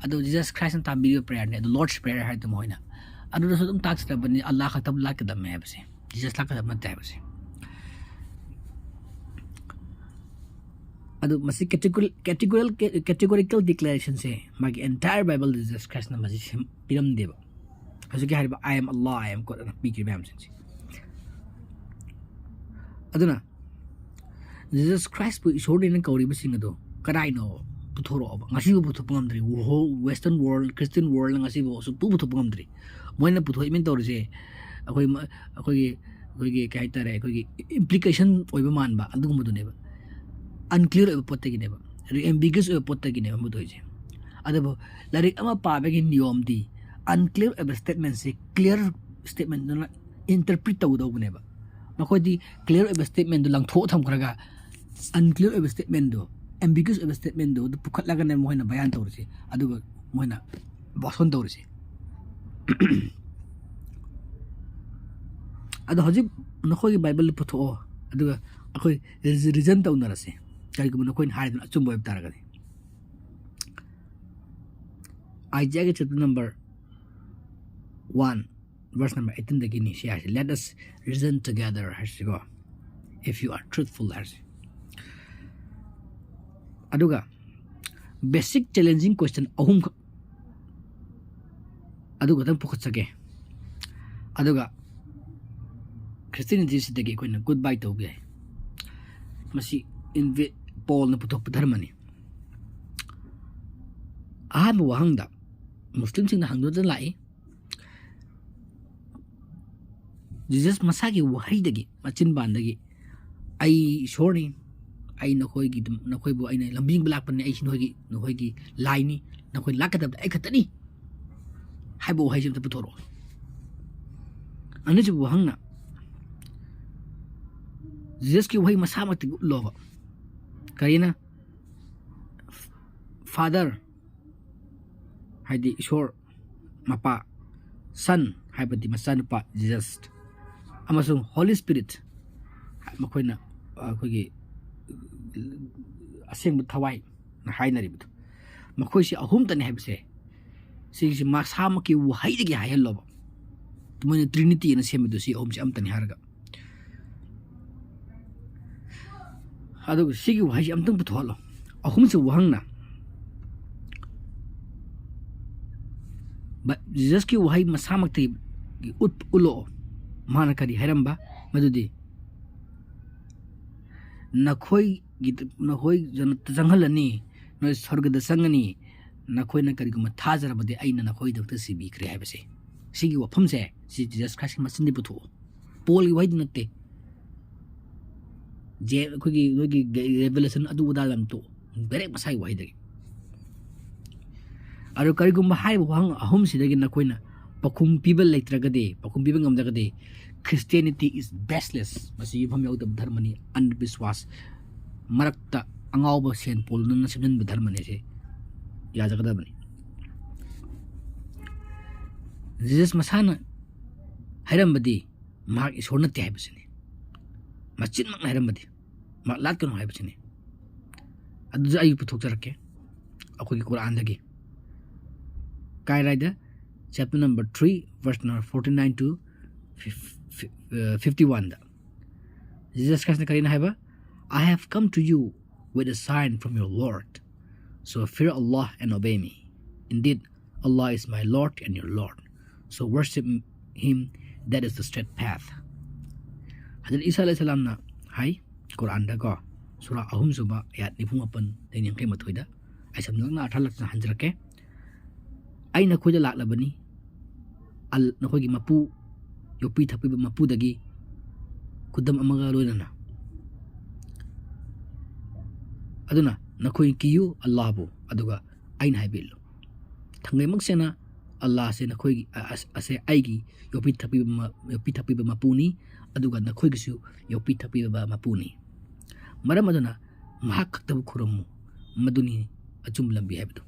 ꯑꯗꯨ ꯖꯤꯖꯁ ꯈ꯭ꯔꯥꯏꯁꯅ ꯇꯝꯕꯤꯔꯤꯕ prayerꯅꯤ, ꯑꯗꯨ Lord's Prayer ꯍꯥꯏꯗꯣ ꯃꯈꯣꯏꯅ꯫ ꯑꯗꯨꯗꯁꯨ ꯑꯗꯨꯝ ꯇꯥꯛꯆꯔꯕꯅꯤ ꯑꯜꯂꯥ ꯈꯛꯇꯕꯨ ꯂꯥꯠꯀꯗꯕꯅꯤ ꯍꯥꯏꯕꯁꯦ, ꯖꯤꯖꯁ ꯂꯥꯠꯀꯗꯕ ꯅꯠꯇꯦ ꯍꯥꯏꯕꯁꯦ꯫ ꯑꯗꯨ ꯃꯁꯤ categorical, categorical, categorical declarationꯁꯦ ꯃꯥꯒꯤ entire Bible ꯖꯤꯖꯁ ꯈ꯭ꯔꯥꯏꯁꯅ ꯃꯁꯤ ꯁꯦꯝ-, ꯄꯤꯔꯝꯗꯦꯕ꯫ ꯍꯧꯖꯤꯛꯀꯤ ꯍꯥꯏꯔꯤꯕ "I am Allah, I am God" ꯑꯅ ꯄꯤꯈꯤꯕ ꯃꯌꯥꯝꯁꯤꯡꯁꯦ꯫ ꯑꯗꯨꯅ ꯖꯤꯖꯁ ꯈ꯭ꯔꯥꯏꯁꯄꯨ ꯏꯁꯣꯔꯅꯦꯅ ꯀꯧꯔꯤꯕꯁꯤꯡ ꯑꯗꯣ ꯀꯗꯥꯏꯅꯣ ꯄꯨꯊꯣꯔꯛꯑꯣꯕ? ꯉꯁꯤꯐꯥꯎ ꯄꯨꯊꯣꯛꯄ ꯉꯝꯗ꯭ꯔꯤ꯫ Whole Western world, Christian worldꯅ ꯉꯁꯤꯐꯥꯎ ꯁꯨꯡꯄꯨ ꯄꯨꯊꯣꯛꯄ ꯉꯝꯗ꯭ꯔꯤ꯫ ꯃꯣꯏꯅ ꯄꯨꯊꯣꯛꯏꯃꯤꯅ ꯇꯧꯔꯤꯁꯦ ꯑꯩꯈꯣꯏ ꯃ-, ꯑꯩꯈꯣꯏꯒꯤ, ꯑꯩꯈꯣꯏꯒꯤ ꯀꯩ ꯍꯥꯏꯇꯥꯔꯦ, ꯑꯩꯈꯣꯏꯒꯤ implication ꯑꯣꯏꯕ ꯃꯥꯟꯕ ꯑꯗꯨꯒꯨꯝꯕꯗꯨꯅꯦꯕ, unclear ꯑꯣꯏꯕ ꯄꯣꯠꯇꯒꯤꯅꯦꯕ, ambiguous ꯑꯣꯏꯕ ꯄꯣꯠꯇꯒꯤꯅꯦꯕ ꯃꯣꯏ ꯇꯧꯔꯤꯁꯦ꯫ ꯑꯗꯨꯕꯨ ꯂꯥꯏꯔꯤꯛ ꯑꯃ ꯄꯥꯕꯒꯤ ꯅꯤꯌꯣꯝꯗꯤ unclear ꯑꯣꯏꯕ statementꯁꯦ clear statementꯗꯨꯅ interpret ꯇꯧꯒꯗꯧꯕꯅꯦꯕ꯫ ꯃꯈꯣꯏꯗꯤ clear ꯑꯣꯏꯕ statementꯗꯨ ꯂꯪꯊꯣꯛꯑ ꯊꯝꯈ꯭ꯔꯒ unclear ꯑꯣꯏꯕ statementꯗꯨ, ambiguous ꯑꯣꯏꯕ statementꯗꯨ ꯑꯗꯨ ꯄꯨꯈꯠꯂꯒꯅꯦ ꯃꯈꯣꯏꯅ ꯕꯌꯥꯟ ꯇꯧꯔꯤꯁꯦ, ꯑꯗꯨꯒ ꯃꯣꯏꯅ ꯚꯥꯁꯣꯟ ꯇꯧꯔꯤꯁꯦ꯫ ꯑꯗꯣ ꯍꯧꯖꯤꯛ ꯅꯈꯣꯏꯒꯤ ꯕꯥꯏꯕꯜꯗꯨ ꯄꯨꯊꯣꯛꯑꯣ, ꯑꯗꯨꯒ ꯑꯩꯈꯣꯏ reason ꯇꯧꯅꯔꯁꯦ, ꯀꯔꯤꯒꯨꯝꯕ ꯅꯈꯣꯏꯅ ꯍꯥꯏꯗꯨꯅ ꯑꯆꯨꯝꯕ ꯑꯣꯏꯕ ꯇꯥꯔꯒꯗꯤ꯫ Isaiahꯒꯤ chapter number one, verse number eighteenꯗꯒꯤꯅꯤ ꯁꯤ ꯍꯥꯏꯁꯦ, "Let us reason together" ꯍꯥꯏꯁꯤꯀꯣ, "if you are truthful" ꯍꯥꯏꯁꯦ꯫ ꯑꯗꯨꯒ basic challenging question ꯑꯍꯨꯝꯈꯛ ꯑꯗꯨ ꯈꯛꯇꯪ ꯄꯨꯈꯠꯆꯒꯦ꯫ ꯑꯗꯨꯒ Christianityꯁꯤꯗꯒꯤ ꯑꯩꯈꯣꯏꯅ good bye ꯇꯧꯕ ꯌꯥꯏ꯫ ꯃꯁꯤ ꯏꯟꯚꯦ-, ꯄꯣꯜꯅ ꯄꯨꯊꯣꯛꯄ ꯙꯔꯃꯅꯤ꯫ ꯑꯍꯥꯟꯕ ꯋꯥꯍꯪꯗ ꯃꯨꯁꯂꯤꯝꯁꯤꯡꯅ ꯍꯪꯗꯨꯅ ꯂꯥꯛꯏ, ꯖꯤꯖꯁ ꯃꯁꯥꯒꯤ ꯋꯥꯍꯩꯗꯒꯤ, ꯃꯆꯤꯟꯕꯥꯟꯗꯒꯤ, "ꯑꯩ ꯏꯁꯣꯔꯅꯤ, ꯑꯩ ꯅꯈꯣꯏꯒꯤ, ꯅꯈꯣꯏꯕꯨ ꯑꯩꯅ ꯂꯝꯖꯤꯡꯕ ꯂꯥꯛꯄꯅꯤ, ꯑꯩꯁꯤ ꯅꯈꯣꯏꯒꯤ, ꯅꯈꯣꯏꯒꯤ ꯂꯥꯏꯅꯤ, ꯅꯈꯣꯏ ꯂꯥꯛꯀꯗꯕꯗ ꯑꯩ ꯈꯛꯇꯅꯤ" ꯍꯥꯏꯕ ꯋꯥꯍꯩꯁꯤ ꯑꯝꯇ ꯄꯨꯊꯣꯔꯛꯑꯣ꯫ ꯑꯅꯤꯁꯨꯕ ꯋꯥꯍꯪꯅ, ꯖꯤꯖꯁꯀꯤ ꯋꯥꯍꯩ ꯃꯁꯥꯃꯛꯇꯒꯤ ꯎꯠꯂꯣꯕ꯫ ꯀꯔꯤꯅ? Father ꯍꯥꯏꯗꯤ ꯏꯁꯣꯔ ꯃꯄꯥ, Son ꯍꯥꯏꯕꯗꯤ ꯃꯆꯥꯅꯨꯄꯥ Jesus, ꯑꯃꯁꯨꯡ Holy Spirit, ꯃꯈꯣꯏꯅ, ꯑꯩꯈꯣꯏꯒꯤ ꯑꯁꯦꯡꯕ ꯊꯋꯥꯏꯅ ꯍꯥꯏꯅꯔꯤꯕꯗꯨ, ꯃꯈꯣꯏꯁꯤ ꯑꯍꯨꯝꯇꯅꯤ ꯍꯥꯏꯕꯁꯦ, ꯁꯤꯒꯤꯁꯤ ꯃꯁꯥꯃꯛꯀꯤ ꯋꯥꯍꯩꯗꯒꯤ ꯍꯥꯏꯍꯜꯂꯣꯕ꯫ ꯃꯣꯏꯅ Trinity ꯑꯅ ꯁꯦꯝꯕꯗꯨ ꯁꯤ ꯑꯍꯨꯝꯁꯤ ꯑꯃꯇꯅꯤ ꯍꯥꯏꯔꯒ꯫ ꯑꯗꯨꯒ ꯁꯤꯒꯤ ꯋꯥꯍꯩꯁꯤ ꯑꯝꯇꯪ ꯄꯨꯊꯣꯛꯍꯜꯂꯣ꯫ ꯑꯍꯨꯝꯁꯨꯕ ꯋꯥꯍꯪꯅ, ꯕ-, ꯖꯤꯖꯁꯀꯤ ꯋꯥꯍꯩ ꯃꯁꯥꯃꯛꯇꯒꯤ ꯎꯠ-, ꯎꯠꯂꯛꯑꯣ꯫ ꯃꯥꯅ ꯀꯔꯤ ꯍꯥꯏꯔꯝꯕ? ꯃꯗꯨꯗꯤ, "ꯅꯈꯣꯏꯒꯤ, ꯅꯈꯣꯏ ꯖꯅꯠꯇ ꯆꯪꯍꯜꯂꯅꯤ, ꯅꯣꯏ ꯁ꯭ꯋꯔꯒꯗ ꯆꯪꯒꯅꯤ, ꯅꯈꯣꯏꯅ ꯀꯔꯤꯒꯨꯝꯕ ꯊꯥꯖꯔꯕꯗꯤ ꯑꯩꯅ ꯅꯈꯣꯏꯒꯤꯗꯃꯛꯇ ꯁꯤꯕꯤꯈ꯭ꯔꯦ" ꯍꯥꯏꯕꯁꯦ꯫ ꯁꯤꯒꯤ ꯋꯥꯐꯝꯁꯦ ꯁꯤ Jesus Christ ꯀꯤ ꯃꯆꯤꯟꯗꯤ ꯄꯨꯊꯣꯛꯑꯣ꯫ ꯄꯣꯜꯒꯤ ꯋꯥꯍꯩꯗꯤ ꯅꯠꯇꯦ꯫ ꯖꯦ ꯑꯩꯈꯣꯏꯒꯤ ꯅꯣꯏꯒꯤ Revelation ꯑꯗꯨ ꯑꯗꯥ ꯌꯥꯝ ꯇꯣꯛꯑꯣ꯫ Direct ꯃꯁꯥꯒꯤ ꯋꯥꯍꯩꯗꯒꯤ꯫ ꯑꯗꯣ ꯀꯔꯤꯒꯨꯝꯕ ꯍꯥꯏꯔꯤꯕ ꯋꯥꯍꯪ ꯑꯍꯨꯝꯁꯤꯗꯒꯤ ꯅꯈꯣꯏꯅ ꯄꯥꯎꯈꯨꯝ ꯄꯤꯕ ꯂꯩꯇ꯭ꯔꯒꯗꯤ, ꯄꯥꯎꯈꯨꯝ ꯄꯤꯕ ꯉꯝꯗ꯭ꯔꯒꯗꯤ, Christianity is baseless꯫ ꯃꯁꯤ ꯌꯨꯝꯐꯝ ꯌꯥꯎꯗꯕ ꯙꯔꯃꯅꯤ, ꯑꯟꯗꯕꯤꯁ꯭ꯋꯥꯁ, ꯃꯔꯛꯇ ꯑꯉꯥꯎꯕ ꯁꯦꯟ ꯄꯣꯜꯂꯨꯅ ꯁꯦꯝꯖꯤꯟꯕ ꯙꯔꯃꯅꯤ꯫ ꯑꯁꯤ ꯌꯥꯖꯒꯗꯕꯅꯤ꯫ Jesus ꯃꯁꯥꯅ ꯍꯥꯏꯔꯝꯕꯗꯤ ꯃꯍꯥꯛ ꯏꯁꯣꯔ ꯅꯠꯇꯦ ꯍꯥꯏꯕꯁꯤꯅꯤ꯫ ꯃꯆꯤꯟꯃꯛꯅ ꯍꯥꯏꯔꯝꯕꯗꯤ ꯃꯍꯥꯛ ꯂꯥꯠꯀꯅꯨ ꯍꯥꯏꯕꯁꯤꯅꯤ꯫ ꯑꯗꯨꯁꯨ ꯑꯩ ꯄꯨꯊꯣꯛꯆꯔꯛꯀꯦ ꯑꯩꯈꯣꯏꯒꯤ ꯀꯨꯔꯥꯟꯗꯒꯤ꯫ ꯀꯥꯏ ꯔꯥꯏꯗ? Chapter number three, verse number forty nine to fifty one the Jesus Christ ꯅ ꯀꯔꯤꯅ ꯍꯥꯏꯕ? "I have come to you with a sign from your Lord. So fear Allah and obey me. Indeed, Allah is my Lord and your Lord. So worship him, that is the straight path." Hazrat ꯏꯁꯥ ꯑꯂꯩꯍꯤ ꯁꯂꯥꯝꯅ ꯍꯥꯏ ꯀꯨꯔꯥꯟꯗꯀꯣ, ꯁꯨꯔꯥ ꯑꯍꯨꯝꯁꯨꯕ ꯑꯌꯥꯠ ꯅꯤꯐꯨ ꯃꯥꯄꯟ ꯗꯩꯅ ꯌꯥꯡꯈꯩ ꯃꯥꯊꯣꯏꯗ꯫ ꯑꯩ ꯁꯝꯂꯞꯅ ꯑꯔꯊ ꯂꯥꯛꯇꯅ ꯍꯟꯖꯔꯛꯀꯦ꯫ "ꯑꯩ ꯅꯈꯣꯏꯗ ꯂꯥꯛꯂꯕꯅꯤ, ꯑꯜ-, ꯅꯈꯣꯏꯒꯤ ꯃꯄꯨ, ꯌꯣꯛꯄꯤ ꯊꯛꯄꯤꯕ ꯃꯄꯨꯗꯒꯤ ꯈꯨꯗꯝ ꯑꯃꯒ ꯂꯣꯏꯅꯅ꯫ ꯑꯗꯨꯅ ꯅꯈꯣꯏ ꯀꯤꯌꯨ ꯑꯜꯂꯥꯍꯕꯨ, ꯑꯗꯨꯒ ꯑꯩꯅ ꯍꯥꯏꯕ ꯏꯜꯂꯨ꯫ ꯊꯥꯡꯒꯩꯃꯛꯁꯦꯅ ꯑꯜꯂꯥꯍꯁꯦ ꯅꯈꯣꯏꯒꯤ, ꯑ-, ꯑꯁ-, ꯑꯁꯦ ꯑꯩꯒꯤ ꯌꯣꯛꯄꯤ ꯊꯛꯄꯤꯕ ꯃ-, ꯌꯣꯛꯄꯤ ꯊꯛꯄꯤꯕ ꯃꯄꯨꯅꯤ, ꯑꯗꯨꯒ ꯅꯈꯣꯏꯒꯤꯁꯨ ꯌꯣꯛꯄꯤ ꯊꯛꯄꯤꯕ ꯃꯄꯨꯅꯤ꯫ ꯃꯔꯝ ꯑꯗꯨꯅ ꯃꯍꯥꯛ ꯈꯛꯇꯕꯨ ꯈꯨꯔꯨꯝꯃꯨ, ꯃꯗꯨꯅꯤ ꯑꯆꯨꯝꯕ ꯂꯝꯕꯤ" ꯍꯥꯏꯕꯗꯨ꯫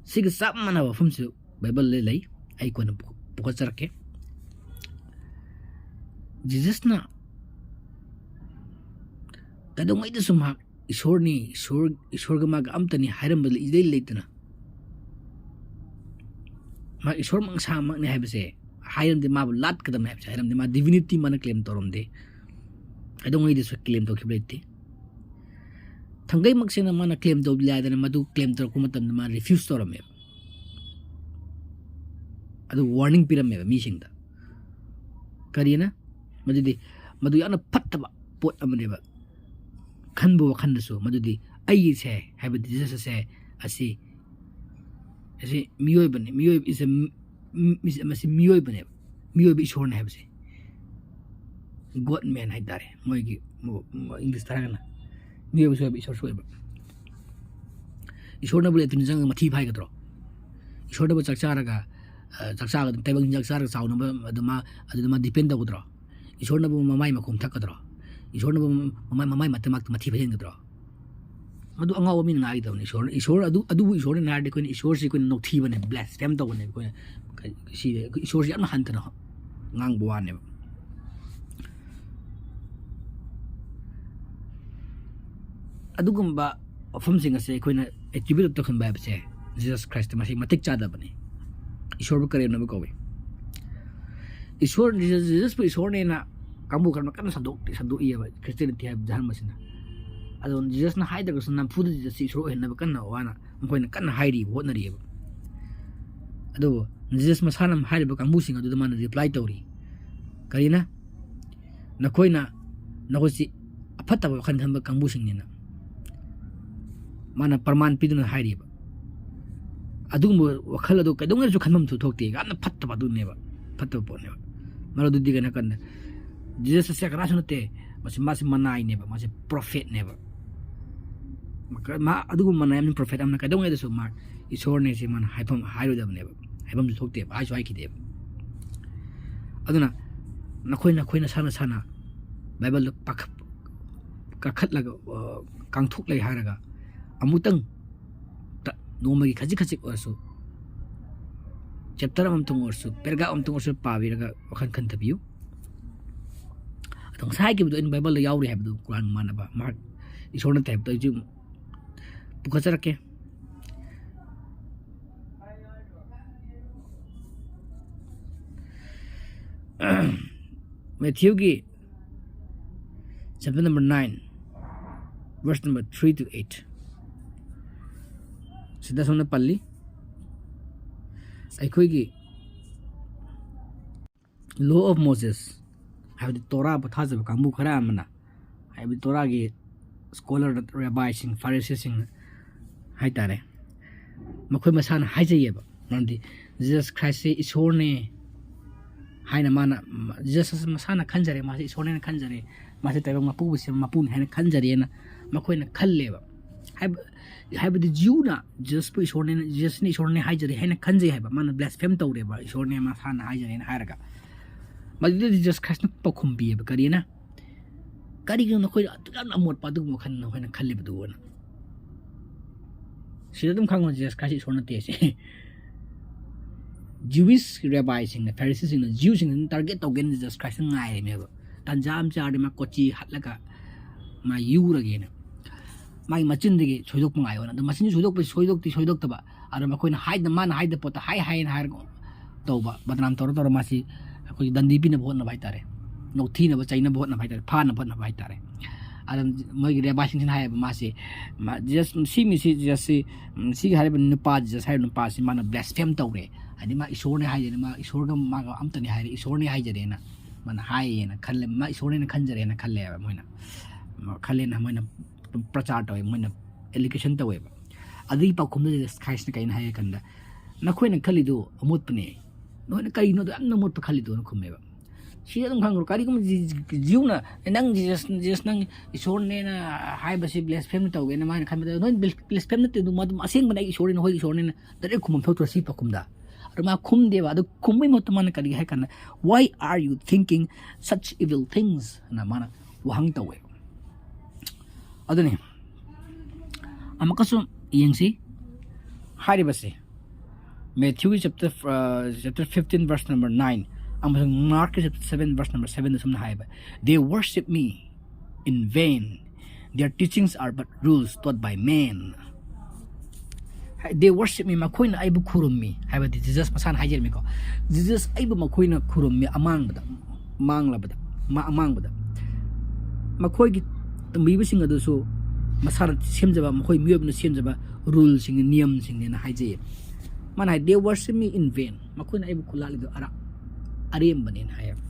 ꯁꯤꯒ ꯆꯞ ꯃꯥꯟꯅꯕ ꯋꯥꯐꯝꯁꯨ ꯕꯥꯏꯕꯜꯗ ꯂꯩ, ꯑꯩ ꯀꯣꯟꯅ ꯄꯨ-, ꯄꯨꯈꯠꯆꯔꯛꯀꯦ꯫ Jesus ꯅ ꯀꯩꯗꯧꯉꯩꯗꯁꯨ ꯃꯍꯥꯛ ꯏꯁꯣꯔꯅꯤ, ꯏꯁꯣꯔ, ꯏꯁꯣꯔꯒ ꯃꯥꯒ ꯑꯝꯇꯅꯤ ꯍꯥꯏꯔꯝꯕ ꯏꯔꯩ ꯂꯩꯇꯅ꯫ ꯃꯥ ꯏꯁꯣꯔ ꯃꯁꯥꯃꯛꯅꯤ ꯍꯥꯏꯕꯁꯦ ꯍꯥꯏꯔꯝꯗꯦ, ꯃꯥꯕꯨ ꯂꯥꯠꯀꯗꯕꯅꯤ ꯍꯥꯏꯕꯁꯦ ꯍꯥꯏꯔꯝꯗꯦ, ꯃꯥ divinity ꯃꯥꯅ claim ꯇꯧꯔꯝꯗꯦ, ꯀꯩꯗꯧꯉꯩꯗꯁꯨ claim ꯇꯧꯈꯤꯕ ꯂꯩꯇꯦ꯫ ꯊꯥꯡꯒꯩꯃꯛꯁꯦꯅ ꯃꯥꯅ claim ꯇꯧꯕ ꯌꯥꯗꯅ ꯃꯗꯨ claim ꯇꯧꯔꯛꯄ ꯃꯇꯝꯗ ꯃꯥ refuse ꯇꯧꯔꯝꯃꯦꯕ꯫ ꯑꯗꯨ warning ꯄꯤꯔꯝꯃꯦꯕ ꯃꯤꯁꯤꯡꯗ꯫ ꯀꯔꯤꯅ? ꯃꯗꯨꯗꯤ ꯃꯗꯨ ꯌꯥꯝꯅ ꯐꯠꯇꯕ ꯄꯣꯠ ꯑꯃꯅꯦꯕ꯫ ꯈꯟꯕ ꯋꯥꯈꯜꯗꯁꯨ ꯃꯗꯨꯗꯤ ꯑꯩꯒꯤꯁꯦ, ꯍꯥꯏꯕꯗꯤ Jesus ꯑꯁꯦ, ꯑꯁꯤ ꯑꯁꯤ ꯃꯤꯑꯣꯏꯕꯅꯤ꯫ ꯃꯤꯑꯣꯏꯕ is a, ꯃꯁꯤ ꯃꯤꯑꯣꯏꯕꯅꯦꯕ꯫ ꯃꯤꯑꯣꯏꯕ ꯏꯁꯣꯔꯅꯦ ꯍꯥꯏꯕꯁꯦ꯫ God man ꯍꯥꯏꯇꯥꯔꯦ, ꯃꯣꯏꯒꯤ ꯏꯪꯂꯤꯁꯇ ꯍꯥꯏꯔꯒꯅ ꯃꯤꯑꯣꯏꯕꯁꯨ ꯑꯣꯏꯕ, ꯏꯁꯣꯔꯁꯨ ꯑꯣꯏꯕ꯫ ꯏꯁꯣꯔꯅꯕꯨ ꯂꯦꯇ꯭ꯔꯤꯟ ꯆꯪꯉꯒ ꯃꯊꯤ ꯐꯥꯏꯒꯗ꯭ꯔꯣ? ꯏꯁꯣꯔꯅꯕꯨ ꯆꯥꯛ ꯆꯥꯔꯒ, ꯑ, ꯆꯥꯛ ꯆꯥꯒꯗ ꯇꯥꯏꯕꯪ ꯆꯥꯛ ꯆꯥꯔꯒ ꯆꯥꯎꯅꯕ ꯑꯗꯨ ꯃꯥ, ꯑꯗꯨꯗ ꯃꯥ ꯗꯤꯄꯦꯟ ꯇꯧꯒꯗ꯭ꯔꯣ? ꯏꯁꯣꯔꯅꯕꯨ ꯃꯃꯥꯏ ꯃꯈꯣꯡ ꯊꯛꯀꯗ꯭ꯔꯣ? ꯏꯁꯣꯔꯅꯕꯨ ꯃꯃꯥꯏ, ꯃꯃꯥꯏ ꯃꯇꯝ ꯃꯊꯤ ꯐꯩꯖꯤꯟꯒꯗ꯭ꯔꯣ? ꯃꯗꯨ ꯑꯉꯥꯎꯕ ꯃꯤꯅ ꯉꯥꯡꯒꯗꯕꯅꯤ꯫ ꯏꯁꯣꯔ, ꯏꯁꯣꯔ ꯑꯗꯨ, ꯑꯗꯨꯕꯨ ꯏꯁꯣꯔꯅꯦꯅ ꯍꯥꯏꯔꯗꯤ ꯑꯩꯈꯣꯏꯅ ꯏꯁꯣꯔꯁꯤ ꯑꯩꯈꯣꯏꯅ ꯅꯣꯛꯊꯤꯕꯅꯦ, blaspheme ꯇꯧꯕꯅꯦ꯫ ꯑꯩꯈꯣꯏꯅ ꯀ-, ꯁꯤ ꯏꯁꯣꯔꯁꯤ ꯌꯥꯝꯅ ꯍꯟꯊꯅ ꯉꯥꯡꯕ ꯋꯥꯅꯦꯕ꯫ ꯑꯗꯨꯒꯨꯝꯕ ꯋꯥꯐꯝꯁꯤꯡ ꯑꯁꯦ ꯑꯩꯈꯣꯏꯅ attribute ꯇꯧꯍꯟꯕ ꯍꯥꯏꯕꯁꯦ Jesus Christ ꯃꯁꯤ ꯃꯇꯤꯛ ꯆꯥꯗꯕꯅꯤ꯫ ꯏꯁꯣꯔꯕꯨ ꯀꯔꯦꯝꯅꯕ ꯀꯧꯏ꯫ ꯏꯁꯣꯔ, Jesus, Jesusꯄꯨ ꯏꯁꯣꯔꯅꯦꯅ ꯀꯥꯡꯕꯨ ꯈꯔꯅ ꯀꯟꯅ ꯁꯟꯗꯣꯛ-, ꯁꯟꯗꯣꯛꯏꯑꯕ Christianity ꯍꯥꯏꯕ ꯙꯔꯃꯁꯤꯅ꯫ ꯑꯗꯣ Jesusꯅ ꯍꯥꯏꯗ꯭ꯔꯒꯁꯨ ꯅꯝꯐꯨꯗ Jesusꯁꯤ ꯏꯁꯣꯔ ꯑꯣꯏꯍꯟꯅꯕ ꯀꯟꯅ ꯋꯥꯅ ꯃꯈꯣꯏꯅ ꯀꯟꯅ ꯍꯥꯏꯔꯤꯕ, ꯍꯣꯠꯅꯔꯤꯑꯕ꯫ ꯑꯗꯨꯕꯨ Jesus ꯃꯁꯥꯅ ꯍꯥꯏꯔꯤꯕ ꯀꯥꯡꯕꯨꯁꯤꯡ ꯑꯗꯨꯗ ꯃꯥꯅ reply ꯇꯧꯔꯤ꯫ ꯀꯔꯤꯅ? "ꯅꯈꯣꯏꯅ, ꯅꯈꯣꯏꯁꯤ ꯑꯐꯠꯇꯕ ꯋꯥꯈꯜ ꯈꯟꯕ ꯀꯥꯡꯕꯨꯁꯤꯡꯅꯤꯅ"꯫ ꯃꯥꯅ ꯄ꯭ꯔꯃꯥꯟ ꯄꯤꯗꯨꯅ ꯍꯥꯏꯔꯤꯕ꯫ ꯑꯗꯨꯒꯨꯝꯕ ꯋꯥꯈꯜ ꯑꯗꯨ ꯀꯩꯗꯧꯉꯩꯗꯁꯨ ꯈꯟꯐꯝꯁꯨ ꯊꯣꯛꯇꯦ꯫ ꯌꯥꯝꯅ ꯐꯠꯇꯕ ꯑꯗꯨꯅꯦꯕ, ꯐꯠꯇꯕ ꯄꯣꯠꯅꯦꯕ꯫ ꯃꯔꯝ ꯑꯗꯨꯗꯤ ꯀꯩꯅꯣ ꯍꯥꯏꯀꯥꯟꯗ, Jesus ꯑꯁꯦ ꯀꯅꯥꯁꯨ ꯅꯠꯇꯦ, ꯃꯁꯤ, ꯃꯥꯁꯤ ꯃꯅꯥꯏꯅꯦꯕ, ꯃꯥꯁꯤ prophetꯅꯦꯕ꯫ ꯃꯥ, ꯑꯗꯨꯒꯨꯝꯕ ꯃꯅꯥꯏ ꯑꯃꯅꯤ, prophet ꯑꯃꯅ ꯀꯩꯗꯧꯉꯩꯗꯁꯨ ꯃꯥ ꯏꯁꯣꯔꯅꯦ ꯁꯤ ꯃꯥꯅ ꯍꯥꯏꯐꯝ ꯍꯥꯏꯔꯣꯏꯗꯕꯅꯦꯕ, ꯍꯥꯏꯐꯝꯁꯨ ꯊꯣꯛꯇꯦꯕ, ꯍꯥꯏꯁꯨ ꯍꯥꯏꯈꯤꯗꯦꯕ꯫ ꯑꯗꯨꯅ ꯅꯈꯣꯏ, ꯅꯈꯣꯏ ꯅꯁꯥ ꯅꯁꯥꯅ ꯕꯥꯏꯕꯜꯗ ꯄꯥꯈꯠ-, ꯀꯥꯈꯠꯂꯒ, ꯑ, ꯀꯥꯡꯊꯣꯛꯂꯦ ꯍꯥꯏꯔꯒ ꯑꯃꯨꯛꯇꯪ ꯇ-, ꯅꯣꯡꯃꯒꯤ ꯈꯖꯤꯛ ꯈꯖꯤꯛ ꯑꯣꯏꯔꯁꯨ, chapter ꯑꯃꯇꯪ ꯑꯣꯏꯔꯁꯨ, paragraph ꯑꯃꯇꯪ ꯑꯣꯏꯔꯁꯨ ꯄꯥꯕꯤꯔꯒ ꯋꯥꯈꯜ ꯈꯟꯊꯕꯤꯌꯨ꯫ ꯑꯗꯣ ꯉꯁꯥꯏ ꯍꯥꯏꯈꯤꯕꯗꯣ ꯑꯩꯅ ꯕꯥꯏꯕꯜꯗ ꯌꯥꯎꯔꯤ ꯍꯥꯏꯕꯗꯣ, ꯀꯨꯔꯥꯟꯒ ꯃꯥꯟꯅꯕ, ꯃꯍꯥꯛ ꯏꯁꯣꯔ ꯅꯠꯇꯦ ꯍꯥꯏꯕꯗꯣ ꯑꯩꯁꯨ ꯄꯨꯈꯠꯆꯔꯛꯀꯦ꯫ ꯃꯦꯊ꯭ꯌꯨꯒꯤ chapter number nine, verse number three to eight꯫ ꯁꯤꯗ ꯁꯣꯝꯅ ꯄꯜꯂꯤ, ꯑꯩꯈꯣꯏꯒꯤ Law of Moses, ꯍꯥꯏꯕꯗꯤ ꯇꯣꯔꯥꯕꯨ ꯊꯥꯖꯕ ꯀꯥꯡꯕꯨ ꯈꯔ ꯑꯃꯅ, ꯍꯥꯏꯕꯗꯤ ꯇꯣꯔꯥꯒꯤ scholar, ꯔꯦꯕꯥꯏꯁꯤꯡ, ꯐꯥꯔꯤꯁꯤꯁꯤꯡ ꯍꯥꯏꯇꯥꯔꯦ, ꯃꯈꯣꯏ ꯃꯁꯥꯅ ꯍꯥꯏꯖꯩꯌꯦꯕ꯫ ꯃꯔꯝꯗꯤ Jesus Christ ꯁꯦ ꯏꯁꯣꯔꯅꯦ ꯍꯥꯏꯅ ꯃꯥꯅ, Jesus ꯑꯁꯤ ꯃꯁꯥꯅ ꯈꯟꯖꯔꯦ, ꯃꯥꯁꯦ ꯏꯁꯣꯔꯅꯦꯅ ꯈꯟꯖꯔꯦ, ꯃꯥꯁꯦ ꯇꯥꯏꯕꯪ ꯃꯄꯨꯕꯨꯁꯦ ꯃꯄꯨꯅꯤ ꯍꯥꯏꯅ ꯈꯟꯖꯔꯦꯅ ꯃꯈꯣꯏꯅ ꯈꯜꯂꯦꯕ꯫ ꯍꯥꯏꯕ-, ꯍꯥꯏꯕꯗꯤ Jew ꯅ Jesus ꯄꯨ ꯏꯁꯣꯔꯅꯦꯅ, Jesus ꯅ ꯏꯁꯣꯔꯅꯦ ꯍꯥꯏꯖꯔꯦ ꯍꯥꯏꯅ ꯈꯟꯖꯩ ꯍꯥꯏꯕ꯫ ꯃꯥꯅ blaspheme ꯇꯧꯔꯦꯕ, ꯏꯁꯣꯔꯅꯦ ꯃꯁꯥꯅ ꯍꯥꯏꯖꯔꯦꯅ ꯍꯥꯏꯔꯒ꯫ ꯃꯗꯨꯗ Jesus Christ ꯅ ꯄꯥꯎꯈꯨꯝ ꯄꯤꯌꯦꯕ, ꯀꯔꯤꯅ? ꯀꯔꯤꯒꯤꯅꯣ ꯅꯈꯣꯏꯅ ꯑꯗꯨꯛ ꯌꯥꯝꯅ ꯑꯃꯣꯠꯄ ꯑꯗꯨꯒꯨꯝꯕ ꯋꯥꯈꯜ ꯅꯈꯣꯏꯅ ꯈꯜꯂꯤꯕꯗꯨꯅ? ꯁꯤꯗ ꯑꯗꯨꯝ ꯈꯪꯉꯣ, Jesus Christ ꯏꯁꯣꯔ ꯅꯠꯇꯦ ꯁꯤ꯫ Jewish rabbi ꯁꯤꯡꯅ, Pharisee ꯁꯤꯡꯅ Jew ꯁꯤꯡꯁꯤꯅ target ꯇꯧꯒꯦꯅ Jesus Christ ꯉꯥꯏꯔꯤꯅꯦꯕ꯫ ꯇꯟꯖꯥ ꯑꯃ ꯆꯥꯔꯗꯤ ꯃꯥ ꯀꯣꯆꯤ ꯍꯠꯂꯒ ꯃꯥ ꯌꯨꯔꯒꯦꯅ꯫ ꯃꯥꯒꯤ ꯃꯆꯤꯟꯗꯒꯤ ꯁꯣꯏꯗꯣꯛꯄ ꯉꯥꯏꯌꯣꯅ꯫ ꯑꯗꯣ ꯃꯆꯤꯟ ꯁꯣꯏꯗꯣꯛꯄꯁꯤ ꯁꯣꯏꯗꯣꯛꯇꯤ ꯁꯣꯏꯗꯣꯛꯇꯕ, ꯑꯗꯣ ꯃꯈꯣꯏꯅ ꯍꯥꯏꯗ, ꯃꯥꯅ ꯍꯥꯏꯗ ꯄꯣꯠꯇ ꯍꯥꯏ ꯍꯥꯏꯅ ꯍꯥꯏꯔꯒ ꯇꯧꯕ, ꯕꯗꯅꯥꯝ ꯇꯧꯔ ꯇꯧꯔ ꯃꯥꯁꯤ ꯑꯩꯈꯣꯏꯒꯤ ꯗꯟꯗꯤ ꯄꯤꯅꯕ ꯍꯣꯠꯅꯕ ꯍꯥꯏꯇꯥꯔꯦ, ꯅꯣꯛꯊꯤꯅꯕ ꯆꯩꯅꯕ ꯍꯣꯠꯅꯕ ꯍꯥꯏꯇꯥꯔꯦ, ꯐꯥꯅꯕ ꯍꯣꯠꯅꯕ ꯍꯥꯏꯇꯥꯔꯦ꯫ ꯑꯗ ꯃꯣꯏꯒꯤ ꯔꯦꯕꯥꯏꯁꯤꯡꯁꯤꯅ ꯍꯥꯏꯌꯦꯕ, ꯃꯥꯁꯤ, ꯃꯥ, Jesus, ꯁꯤ ꯃꯤꯁꯤ, Jesus ꯁꯤ, ꯎꯝ, ꯁꯤꯒꯤ ꯍꯥꯏꯔꯤꯕ ꯅꯨꯄꯥ, Jesus ꯍꯥꯏꯔꯤꯕ ꯅꯨꯄꯥꯁꯤ ꯃꯥꯅ blaspheme ꯇꯧꯔꯦ, ꯍꯥꯏꯗꯤ ꯃꯥ ꯏꯁꯣꯔꯅꯦ ꯍꯥꯏꯖꯔꯦ, ꯃꯥ ꯏꯁꯣꯔꯒ ꯃꯥꯒ ꯑꯝꯇꯅꯦ ꯍꯥꯏꯔꯦ, ꯏꯁꯣꯔꯅꯦ ꯍꯥꯏꯖꯔꯦꯅ ꯃꯥꯅ ꯍꯥꯏꯌꯦꯅ ꯈꯜꯂꯦ, ꯃꯥ ꯏꯁꯣꯔꯅꯦꯅ ꯈꯟꯖꯔꯦꯅ ꯈꯜꯂꯦꯕ ꯃꯣꯏꯅ꯫ ꯃ-, ꯈꯜꯂꯦꯅ ꯃꯣꯏꯅ ꯄ꯭ꯔꯆꯥꯔ ꯇꯧꯋꯦ, ꯃꯣꯏꯅ allegation ꯇꯧꯋꯦꯕ꯫ ꯑꯗꯨꯒꯤ ꯄꯥꯎꯈꯨꯝꯗꯨꯗ Jesus Christ ꯅ ꯀꯩꯅꯣ ꯍꯥꯏꯔ ꯀꯥꯟꯗ, "ꯅꯈꯣꯏꯅ ꯈꯜꯂꯤꯗꯣ ꯑꯃꯣꯠꯄꯅꯦ, ꯅꯈꯣꯏꯅ ꯀꯔꯤꯒꯤꯅꯣ ꯑꯗꯨ ꯌꯥꯝꯅ ꯑꯃꯣꯠꯄ ꯈꯜꯂꯤꯗꯣꯅ" ꯈꯨꯝꯃꯦꯕ꯫ ꯁꯤꯗ ꯑꯗꯨꯝ ꯈꯪꯈ꯭ꯔꯣ, ꯀꯔꯤꯒꯨꯝꯕ ꯖꯤ-, ꯖꯤ-, Jew ꯅ, "ꯅꯪ Jesus, Jesus ꯅꯪ ꯏꯁꯣꯔꯅꯦꯅ ꯍꯥꯏꯕꯁꯤ blaspheme ꯇꯧꯒꯦꯅ" ꯃꯥꯅ ꯈꯟꯕꯗ, ꯅꯣꯏ blas-, blaspheme ꯅꯠꯇꯦ, ꯑꯗꯨꯝ ꯑꯗꯨꯝ ꯑꯁꯦꯡꯕꯅꯦ, "ꯑꯩ ꯏꯁꯣꯔꯅꯤ, ꯅꯈꯣꯏꯒꯤ ꯏꯁꯣꯔꯅꯦꯅ" direct ꯈꯨꯝꯐꯝ ꯊꯣꯛꯇ꯭ꯔꯣ ꯁꯤ ꯄꯥꯎꯈꯨꯝꯗ? ꯑꯗꯨ ꯃꯥ ꯈꯨꯝꯗꯦꯕ꯫ ꯑꯗꯨ ꯈꯨꯝꯕꯩ ꯃꯍꯨꯠꯇ ꯃꯥꯅ ꯀꯔꯤ ꯍꯥꯏ ꯀꯥꯟꯗ, "Why are you thinking such evil things?" ꯑꯅ ꯃꯥꯅ ꯋꯥꯍꯪ ꯇꯧꯋꯦ꯫ ꯑꯗꯨꯅꯤ꯫ ꯑꯃꯨꯛꯀꯁꯨ ꯌꯦꯡꯁꯤ꯫ ꯍꯥꯏꯔꯤꯕꯁꯤ Matthew ꯒꯤ chapter, ꯑ, chapter fifteen verse number nine ꯑꯃꯁꯨꯡ Mark ꯀꯤ chapter seven verse number seven ꯗ ꯁꯨꯝꯅ ꯍꯥꯏꯕ, "They worship me in vain. Their teachings are but rules taught by men." "They worship me", ꯃꯈꯣꯏꯅ ꯑꯩꯕꯨ ꯈꯨꯔꯨꯝꯃꯤ ꯍꯥꯏꯕꯗꯤ Jesus ꯃꯁꯥꯅ ꯍꯥꯏꯖꯔꯝꯃꯤꯀꯣ꯫ Jesus ꯑꯩꯕꯨ ꯃꯈꯣꯏꯅ ꯈꯨꯔꯨꯝꯃꯤ ꯑꯃꯥꯡꯕꯗ, ꯃꯥꯡꯂꯕꯗ, ꯃꯥ-, ꯑꯃꯥꯡꯕꯗ꯫ ꯃꯈꯣꯏꯒꯤ ꯇꯝꯕꯤꯕꯁꯤꯡ ꯑꯗꯨꯁꯨ ꯃꯁꯥꯅ ꯁꯦꯝꯖꯕ, ꯃꯈꯣꯏ ꯃꯤꯑꯣꯏꯕꯅ ꯁꯦꯝꯖꯕ rule ꯁꯤꯡꯅꯤ, ꯅꯤꯌꯝꯁꯤꯡꯅꯦꯅ ꯍꯥꯏꯖꯩ꯫ ꯃꯥꯅ ꯍꯥꯏ, "They worship me in vain." ꯃꯈꯣꯏꯅ ꯑꯩꯕꯨ ꯈꯨꯂꯥꯛꯂꯤꯗꯣ ꯑꯔꯥ-, ꯑꯔꯦꯝꯕꯅꯦꯅ ꯍꯥꯏꯌꯦꯕ꯫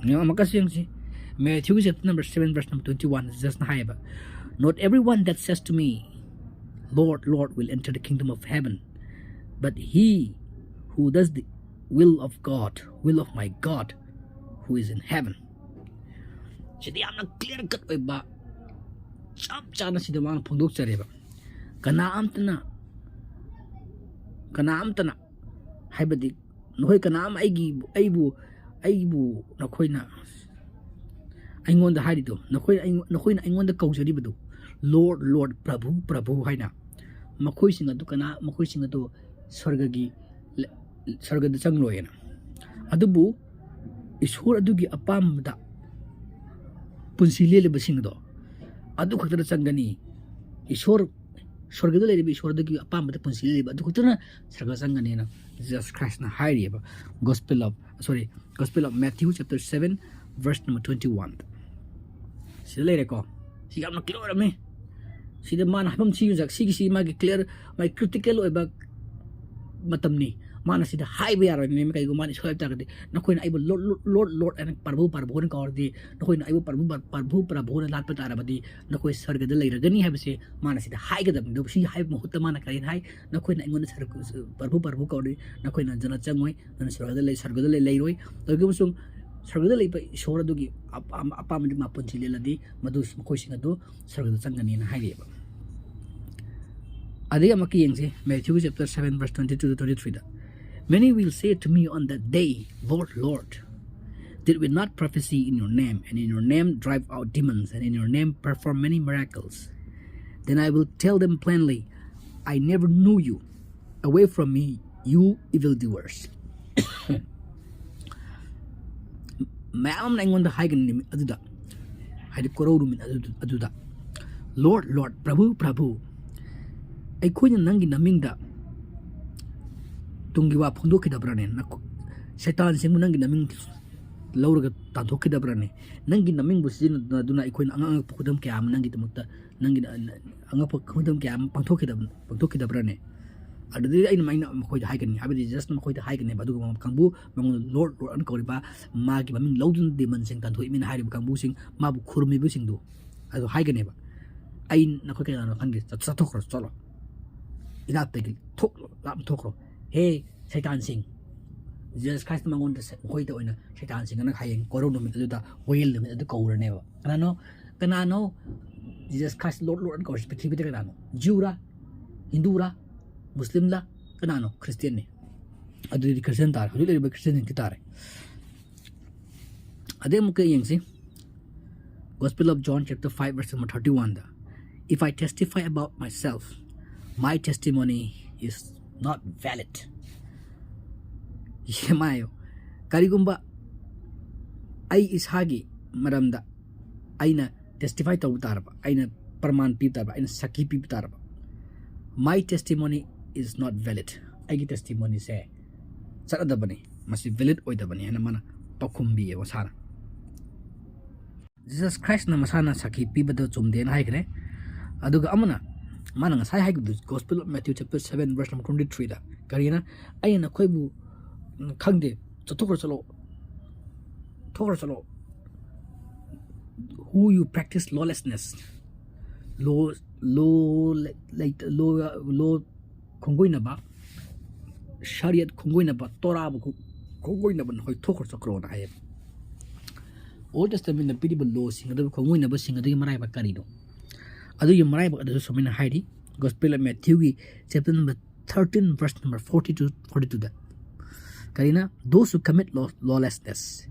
ꯌꯦꯡꯉꯣ, ꯑꯃꯨꯛꯀꯁꯨ ꯌꯦꯡꯁꯤ꯫ Matthew chapter number seven verse number twenty one, Jesus ꯅ ꯍꯥꯏꯌꯦꯕ, "Not everyone that says to me, "Lord, Lord, will enter the kingdom of heaven, but he who does the will of God, will of my God, who is in heaven." ꯁꯤꯗꯤ ꯌꯥꯝꯅ clear cut ꯑꯣꯏꯕ, ꯆꯞ ꯆꯥꯅ ꯁꯤꯗ ꯃꯥꯅ ꯐꯣꯡꯗꯣꯛꯆꯔꯦꯕ꯫ ꯀꯅꯥ ꯑꯝꯇꯅ, ꯀꯅꯥ ꯑꯝꯇꯅ ꯍꯥꯏꯕꯗꯤ, ꯅꯈꯣꯏ ꯀꯅꯥ ꯑꯃ ꯑꯩꯒꯤ, ꯑꯩꯕꯨ, ꯑꯩꯕꯨ ꯅꯈꯣꯏꯅ, ꯑꯩꯉꯣꯟꯗ ꯍꯥꯏꯔꯤꯗꯣ, ꯅꯈꯣꯏ, ꯑꯩꯉꯣ-, ꯅꯈꯣꯏꯅ ꯑꯩꯉꯣꯟꯗ ꯀꯧꯖꯔꯤꯕꯗꯨ, "Lord, Lord, ꯄ꯭ꯔꯚꯨ, ꯄ꯭ꯔꯚꯨ" ꯍꯥꯏꯅ, ꯃꯈꯣꯏꯁꯤꯡ ꯑꯗꯨ ꯀꯅꯥ, ꯃꯈꯣꯏꯁꯤꯡ ꯑꯗꯨ ꯁ꯭ꯋꯔꯒꯒꯤ, ꯁ꯭ꯋꯔꯒꯗ ꯆꯪꯂꯣꯏꯅ꯫ ꯑꯗꯨꯕꯨ ꯏꯁꯣꯔ ꯑꯗꯨꯒꯤ ꯑꯄꯥꯝꯕꯗ ꯄꯨꯟꯁꯤ ꯂꯦꯜꯂꯤꯕꯁꯤꯡ ꯑꯗꯣ, ꯑꯗꯨ ꯈꯛꯇꯗ ꯆꯪꯒꯅꯤ꯫ ꯏꯁꯣꯔ, ꯁ꯭ꯋꯔꯒꯗ ꯂꯩꯔꯤꯕ ꯏꯁꯣꯔ ꯑꯗꯨꯒꯤ ꯑꯄꯥꯝꯕꯗ ꯄꯨꯟꯁꯤ ꯂꯦꯜꯂꯤꯕ ꯑꯗꯨ ꯈꯛꯇꯅ ꯁ꯭ꯋꯔꯒ ꯆꯪꯒꯅꯤꯅ Jesus Christꯅ ꯍꯥꯏꯔꯤꯑꯕ꯫ Gospel of, sorry, Gospel of Matthew chapter seven, verse number twenty-one꯫ ꯁꯤꯗ ꯂꯩꯔꯦꯀꯣ꯫ ꯁꯤ ꯌꯥꯝꯅ clear ꯑꯣꯏꯔꯝꯃꯤ꯫ ꯁꯤꯗ ꯃꯥꯅ ꯍꯥꯏꯐꯝ, ꯁꯤ ꯍꯧꯖꯤꯛ ꯁꯤꯒꯤꯁꯤ ꯃꯥꯒꯤ clear, ꯃꯥꯒꯤ critical ꯑꯣꯏꯕ ꯃꯇꯝꯅꯤ꯫ ꯃꯥꯅ ꯁꯤꯗ ꯍꯥꯏꯕ ꯌꯥꯔꯣꯏꯅꯦ꯫ ꯀꯩꯒꯨꯝꯕ ꯃꯥꯅ ꯏꯁꯣꯔ ꯍꯥꯏꯕ ꯇꯥꯔꯒꯗꯤ, "ꯅꯈꯣꯏꯅ ꯑꯩꯕꯨ Lord, Lord, Lord, Lord" ꯍꯥꯏꯅ, "ꯄ꯭ꯔꯚꯨ, ꯄ꯭ꯔꯚꯨ" ꯍꯥꯏꯅ ꯀꯧꯔꯗꯤ, ꯅꯈꯣꯏꯅ ꯑꯩꯕꯨ ꯄ꯭ꯔꯚꯨ, ꯄ꯭ꯔꯚꯨ, ꯄ꯭ꯔꯚꯨ ꯍꯥꯏꯅ ꯂꯥꯠꯄ ꯇꯥꯔꯕꯗꯤ, ꯅꯈꯣꯏ ꯁ꯭ꯋꯔꯒꯗ ꯂꯩꯔꯒꯅꯤ ꯍꯥꯏꯕꯁꯦ ꯃꯥꯅ ꯁꯤꯗ ꯍꯥꯏꯒꯗꯕꯅꯤ꯫ ꯑꯗꯨꯕꯨ ꯁꯤ ꯍꯥꯏꯕ ꯃꯍꯨꯠꯇ ꯃꯥꯅ ꯀꯔꯤ ꯍꯥꯏ? "ꯅꯈꯣꯏꯅ ꯑꯩꯉꯣꯟꯗ ꯁ꯭ꯋꯔꯒ, ꯄ꯭ꯔꯚꯨ, ꯄ꯭ꯔꯚꯨ ꯀꯧꯔꯗꯤ, ꯅꯈꯣꯏꯅ ꯖꯅꯠ ꯆꯪꯉꯣꯏ, ꯅꯈꯣꯏꯅ ꯁ꯭ꯋꯔꯒꯗ ꯂꯩ, ꯁ꯭ꯋꯔꯒꯗ ꯂꯩ, ꯂꯩꯔꯣꯏ꯫ ꯑꯗꯨꯒꯤ ꯑꯃꯁꯨꯡ ꯁ꯭ꯋꯔꯒꯗ ꯂꯩꯕ ꯏꯁꯣꯔ ꯑꯗꯨꯒꯤ ꯑꯄꯥꯝ-, ꯑꯄꯥꯝꯕꯗꯤ ꯃꯥ ꯄꯨꯟꯁꯤ ꯂꯦꯜꯂꯗꯤ, ꯃꯗꯨ ꯃꯈꯣꯏꯁꯤꯡ ꯑꯗꯨ ꯁ꯭ꯋꯔꯒꯗ ꯆꯪꯒꯅꯤꯅ" ꯍꯥꯏꯔꯤꯑꯕ꯫ ꯑꯗꯩ ꯑꯃꯨꯛꯀ ꯌꯦꯡꯁꯤ, Matthew chapter seven, verse twenty-two to twenty-three the, "Many will say to me on that day, 'Lord, Lord, did we not prophesy in your name, and in your name drive out demons, and in your name perform many miracles?' Then I will tell them plainly, 'I never knew you. Away from me, you evil doers.'" ꯃꯌꯥꯝ ꯑꯃꯅ ꯑꯩꯉꯣꯟꯗ ꯍꯥꯏꯒꯅꯤ ꯅꯨꯃꯤꯠ ꯑꯗꯨꯗ, ꯍꯥꯏꯗꯤ ꯀꯣꯔꯧ ꯅꯨꯃꯤꯠ ꯑꯗꯨ-, ꯑꯗꯨꯗ, "Lord, Lord, ꯄ꯭ꯔꯚꯨ, ꯄ꯭ꯔꯚꯨ, ꯑꯩꯈꯣꯏꯅ ꯅꯪꯒꯤ ꯅꯃꯤꯡꯗ ꯇꯨꯡꯒꯤ ꯋꯥ ꯐꯣꯡꯗꯣꯛꯈꯤꯗꯕ꯭ꯔꯅꯦ? ꯅꯈꯣ-, ꯁꯩꯇꯥꯟꯁꯤꯡꯕꯨ ꯅꯪꯒꯤ ꯅꯃꯤꯡ ꯂꯧꯔꯒ ꯇꯥꯟꯊꯣꯛꯈꯤꯗꯕ꯭ꯔꯅꯦ? ꯅꯪꯒꯤ ꯅꯃꯤꯡꯕꯨ ꯁꯤꯖꯤꯟꯅꯗꯨꯅ ꯑꯩꯈꯣꯏꯅ ꯑꯉꯛ ꯑꯉꯛꯄ ꯈꯨꯗꯝ ꯀꯌꯥ ꯑꯃ ꯅꯪꯒꯤꯗꯃꯛꯇ, ꯅꯪꯒꯤ ꯑꯉꯛꯄ ꯈꯨꯗꯝ ꯀꯌꯥ ꯑꯃ ꯄꯥꯡꯊꯣꯛꯈꯤꯗꯕ-, ꯄꯥꯡꯊꯣꯛꯈꯤꯗꯕ꯭꯭ꯔꯅꯦ?" ꯑꯗꯨꯗꯤ ꯑꯩꯅ, ꯑꯩꯅ ꯃꯈꯣꯏꯗ ꯍꯥꯏꯒꯅꯤ, ꯍꯥꯏꯕꯗꯤ ꯖꯁꯅ ꯃꯈꯣꯏꯗ ꯍꯥꯏꯒꯅꯦꯕ꯫ ꯑꯗꯨꯒ ꯀꯥꯡꯕꯨ, ꯃꯉꯣꯟꯗ "Lord, Lord" ꯑꯅ ꯀꯧꯔꯤꯕ, ꯃꯥꯒꯤ ꯃꯃꯤꯡ ꯂꯧꯗꯨꯅ ꯗꯦꯃꯟꯁꯤꯡ ꯇꯥꯟꯊꯣꯛꯏꯃꯤꯅ ꯍꯥꯏꯔꯤꯕ ꯀꯥꯡꯕꯨꯁꯤꯡ, ꯃꯥꯕꯨ ꯈꯨꯔꯨꯝꯃꯤꯕꯁꯤꯡꯗꯨ ꯑꯗꯨ ꯍꯥꯏꯒꯅꯦꯕ, "ꯑꯩ ꯅꯈꯣꯏ ꯀꯅꯥꯅꯣ ꯈꯪꯗꯦ, ꯆꯠ-, ꯆꯠꯊꯣꯛꯈ꯭ꯔꯣ, ꯆꯠꯂꯣ, ꯏꯅꯥꯛꯇꯒꯤ ꯊꯣꯛꯂꯣ, ꯂꯥꯞꯅ ꯊꯣꯛꯈ꯭ꯔꯣ꯫ ꯍꯦ ꯁꯩꯇꯥꯟꯁꯤꯡ, ꯖꯤꯖꯁ ꯈ꯭ꯔꯥꯏꯁꯅ ꯃꯉꯣꯟꯗ ꯁ-, ꯃꯈꯣꯏꯗ ꯑꯣꯏꯅ ꯁꯩꯇꯥꯟꯁꯤꯡ ꯑꯅ ꯍꯌꯦꯡ ꯀꯣꯔꯧ ꯅꯨꯃꯤꯠ ꯑꯗꯨꯗ, ꯋꯥꯌꯦꯜ ꯅꯨꯃꯤꯠ ꯑꯗꯨ ꯀꯧꯔꯅꯦꯕ꯫ ꯀꯅꯥꯅꯣ? ꯀꯅꯥꯅꯣ ꯖꯤꯖꯁ ꯈ꯭ꯔꯥꯏꯁ ꯂꯣꯔꯗ, ꯂꯣꯔꯗ ꯑꯅ ꯀꯧꯔꯤꯁꯤ ꯄ꯭ꯔꯤꯊꯤꯕꯤꯗ? ꯀꯅꯥꯅꯣ? ꯖ꯭ꯌꯨꯔꯥ? ꯍꯤꯟꯗꯨꯔꯥ? ꯃꯨꯁꯂꯤꯝꯂꯥ? ꯀꯅꯥꯅꯣ? ꯈ꯭ꯔꯤꯁꯇꯤꯌꯥꯟꯅꯤ꯫ ꯑꯗꯨꯗꯤ ꯈ꯭ꯔꯤꯁꯇꯤꯌꯥꯟ ꯇꯥꯔꯦ, ꯍꯧꯖꯤꯛ ꯂꯩꯔꯤꯕ ꯈ꯭ꯔꯤꯁꯇꯤꯌꯥꯟꯁꯤꯡꯁꯤ ꯇꯥꯔꯦ꯫ ꯑꯗꯩ ꯑꯃꯨꯛꯀ ꯌꯦꯡꯁꯤ, Gospel of John chapter five verse number thirty-one the, "If I testify about myself, my testimony is not valid." ꯌꯦꯡꯉꯣ, ꯀꯔꯤꯒꯨꯝꯕ ꯑꯩ ꯏꯁꯥꯒꯤ ꯃꯔꯝꯗ ꯑꯩꯅ testify ꯇꯧꯕ ꯇꯥꯔꯕ, ꯑꯩꯅ ꯄ꯭ꯔꯃꯥꯟ ꯄꯤꯕ ꯇꯥꯔꯕ, ꯑꯩꯅ ꯁꯥꯈꯤ ꯄꯤꯕ ꯇꯥꯔꯕ, "My testimony is not valid." ꯑꯩꯒꯤ testimony ꯁꯦ ꯆꯠꯅꯗꯕꯅꯤ, ꯃꯁꯤ valid ꯑꯣꯏꯗꯕꯅꯤ ꯍꯥꯏꯅ ꯃꯥꯅ ꯄꯥꯎꯈꯨꯝ ꯄꯤꯌꯦ ꯃꯁꯥꯅ꯫ ꯖꯤꯖꯁ ꯈ꯭ꯔꯥꯏꯁꯅ ꯃꯁꯥꯅ ꯁꯥꯈꯤ ꯄꯤꯕꯗ ꯆꯨꯝꯗꯦꯅ ꯍꯥꯏꯈ꯭ꯔꯦ꯫ ꯑꯗꯨꯒ ꯑꯃꯅ, ꯃꯥꯅ ꯉꯁꯥꯏ ꯍꯥꯏꯈꯤꯕꯗꯨ, Gospel of Matthew chapter seven verse number twenty-three ꯗ, ꯀꯔꯤꯅ? "ꯑꯩꯅ ꯅꯈꯣꯏꯕꯨ, ꯎꯝ, ꯈꯪꯗꯦ, ꯆꯠꯊꯣꯛꯈ꯭ꯔ ꯆꯠꯂꯣ, ꯊꯣꯛꯈ꯭ꯔ ꯆꯠꯂꯣ, who you practice lawlessness." Law, law ꯂꯩ-, ꯂꯩꯇ-, law, law ꯈꯣꯡꯒꯣꯏꯅꯕ, ꯁꯔꯤꯌꯠ ꯈꯣꯡꯒꯣꯏꯅꯕ, ꯇꯣꯔꯥꯕꯨ ꯈꯣ-, ꯈꯣꯡꯒꯣꯏꯅꯕ ꯅꯈꯣꯏ ꯊꯣꯛꯈ꯭ꯔ ꯆꯠꯈ꯭ꯔꯣꯅ ꯍꯥꯏꯌꯦꯕ꯫ Old Testament ꯅ ꯄꯤꯔꯤꯕ law ꯁꯤꯡ ꯑꯗꯨ, ꯈꯣꯡꯒꯣꯏꯅꯕꯁꯤꯡ ꯑꯗꯨꯒꯤ ꯃꯔꯥꯏꯕꯛ ꯀꯔꯤꯅꯣ? ꯑꯗꯨꯒꯤ ꯃꯔꯥꯏꯕꯛ ꯑꯗꯨꯁꯨ ꯁꯨꯃꯥꯏꯅ ꯍꯥꯏꯔꯤ, Gospel of Matthew ꯒꯤ chapter number thirteen verse number forty to forty-two ꯗ, ꯀꯔꯤꯅ? "Those who commit law-, lawlessness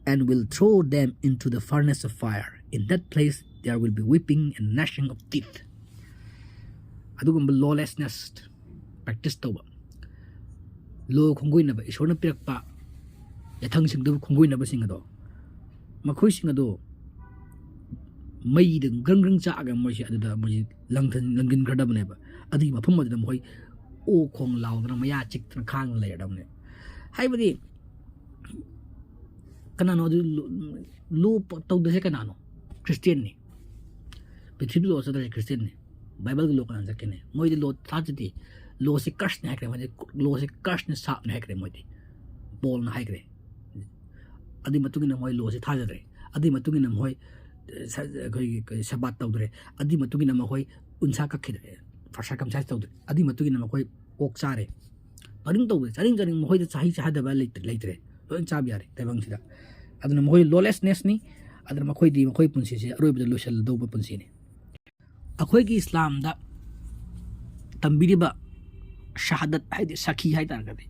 and will throw them into the furnace of fire. In that place there will be weeping and gnashing of teeth." ꯑꯗꯨꯒꯨꯝꯕ lawlessness practice ꯇꯧꯕ, law ꯈꯣꯡꯒꯣꯏꯅꯕ, ꯏꯁꯣꯔꯅ ꯄꯤꯔꯛꯄ ꯌꯥꯊꯪꯁꯤꯡꯗꯨꯕꯨ ꯈꯣꯡꯒꯣꯏꯅꯕꯁꯤꯡ ꯑꯗꯣ, ꯃꯈꯣꯏꯁꯤꯡ ꯑꯗꯣ ꯃꯩꯗ ꯒ꯭ꯔꯪ ꯒ꯭ꯔꯪ ꯆꯥꯛꯑꯒ ꯃꯣꯏꯁꯦ ꯑꯗꯨꯗ ꯃꯣꯏꯁꯦ ꯂꯪꯊꯟ-, ꯂꯪꯁꯤꯟꯈ꯭ꯔꯗꯕꯅꯦꯕ꯫ ꯑꯗꯨꯒꯤ ꯃꯐꯝ ꯑꯗꯨꯗ ꯃꯈꯣꯏ ꯑꯣ ꯈꯣꯡ ꯂꯥꯎꯗꯅ ꯃꯌꯥ ꯆꯤꯛꯇꯅ ꯈꯥꯡꯗꯅ ꯂꯩꯔꯗꯕꯅꯦ꯫ ꯍꯥꯏꯕꯗꯤ ꯀꯅꯥꯅꯣ ꯑꯗꯨ ꯂꯣ-, law ꯄ-, ꯇꯧꯗꯣꯏꯁꯦ ꯀꯅꯥꯅꯣ? ꯈ꯭ꯔꯤꯁꯇꯤꯌꯥꯟꯅꯤ꯫ ꯄ꯭ꯔꯤꯊꯤꯕꯤ law ꯆꯠꯇꯣꯏꯁꯦ ꯈ꯭ꯔꯤꯁꯇꯤꯌꯥꯟꯅꯤ꯫ ꯕꯥꯏꯕꯜꯒꯤ law ꯀꯅꯥꯅ ꯆꯠꯀꯅꯤ? ꯃꯣꯏꯗꯤ law ꯊꯥꯖꯗꯦ꯫ Law ꯁꯦ curse ꯅꯤ ꯍꯥꯏꯈ꯭ꯔꯦ ꯃꯣꯏꯗꯤ꯫ Law ꯁꯦ curse ꯅꯤ, ꯁꯥꯞꯅꯤ ꯍꯥꯏꯈ꯭ꯔꯦ ꯃꯣꯏꯗꯤ꯫ ꯄꯣꯜꯅ ꯍꯥꯏꯈ꯭ꯔꯦ꯫ ꯑꯗꯨꯒꯤ ꯃꯇꯨꯡ ꯏꯟꯅ ꯃꯣꯏ law ꯁꯦ ꯊꯥꯖꯗ꯭ꯔꯦ꯫ ꯑꯗꯨꯒꯤ ꯃꯇꯨꯡ ꯏꯟꯅ ꯃꯈꯣꯏ, ꯑ, ꯁ-, ꯑꯩꯈꯣꯏꯒꯤ ꯀꯔꯤ, ꯁꯕꯥꯠ ꯇꯧꯗ꯭ꯔꯦ꯫ ꯑꯗꯨꯒꯤ ꯃꯇꯨꯡ ꯏꯟꯅ ꯃꯈꯣꯏ ꯎꯟꯁꯥ ꯀꯛꯈꯤꯗ꯭ꯔꯦ꯫ ꯁꯔꯀꯝꯁꯥꯏꯁ ꯇꯧꯗ꯭ꯔꯦ꯫ ꯑꯗꯨꯒꯤ ꯃꯇꯨꯡ ꯏꯟꯅ ꯃꯈꯣꯏ ꯑꯣꯛ ꯆꯥꯔꯦ꯫ ꯆꯥꯅꯤꯡ ꯇꯧꯗ꯭ꯔꯦ, ꯆꯥꯅꯤꯡ ꯆꯥꯅꯤꯡ ꯃꯈꯣꯏꯗ ꯆꯍꯤ ꯆꯥꯗꯕ ꯂꯩꯇ꯭ꯔꯦ, ꯂꯩꯇ꯭ꯔꯦ꯫ ꯂꯣꯏ ꯆꯥꯕ ꯌꯥꯔꯦ ꯇꯥꯏꯕꯪꯁꯤꯗ꯫ ꯑꯗꯨꯅ ꯃꯈꯣꯏ ꯂꯣꯂꯦꯁꯅꯦꯁꯅꯤ꯫ ꯑꯗꯨꯅ ꯃꯈꯣꯏꯗꯤ ꯃꯈꯣꯏ ꯄꯨꯟꯁꯤꯁꯦ ꯑꯔꯣꯏꯕꯗ ꯂꯣꯏꯁꯤꯜꯂꯗꯧꯕ ꯄꯨꯟꯁꯤꯅꯤ꯫ ꯑꯩꯈꯣꯏꯒꯤ ꯏꯁꯂꯥꯝꯗ ꯇꯝꯕꯤꯔꯤꯕ ꯁꯍꯥꯗꯠ ꯍꯥꯏꯗꯤ ꯁꯥꯈꯤ ꯍꯥꯏ ꯇꯥꯔꯒꯗꯤ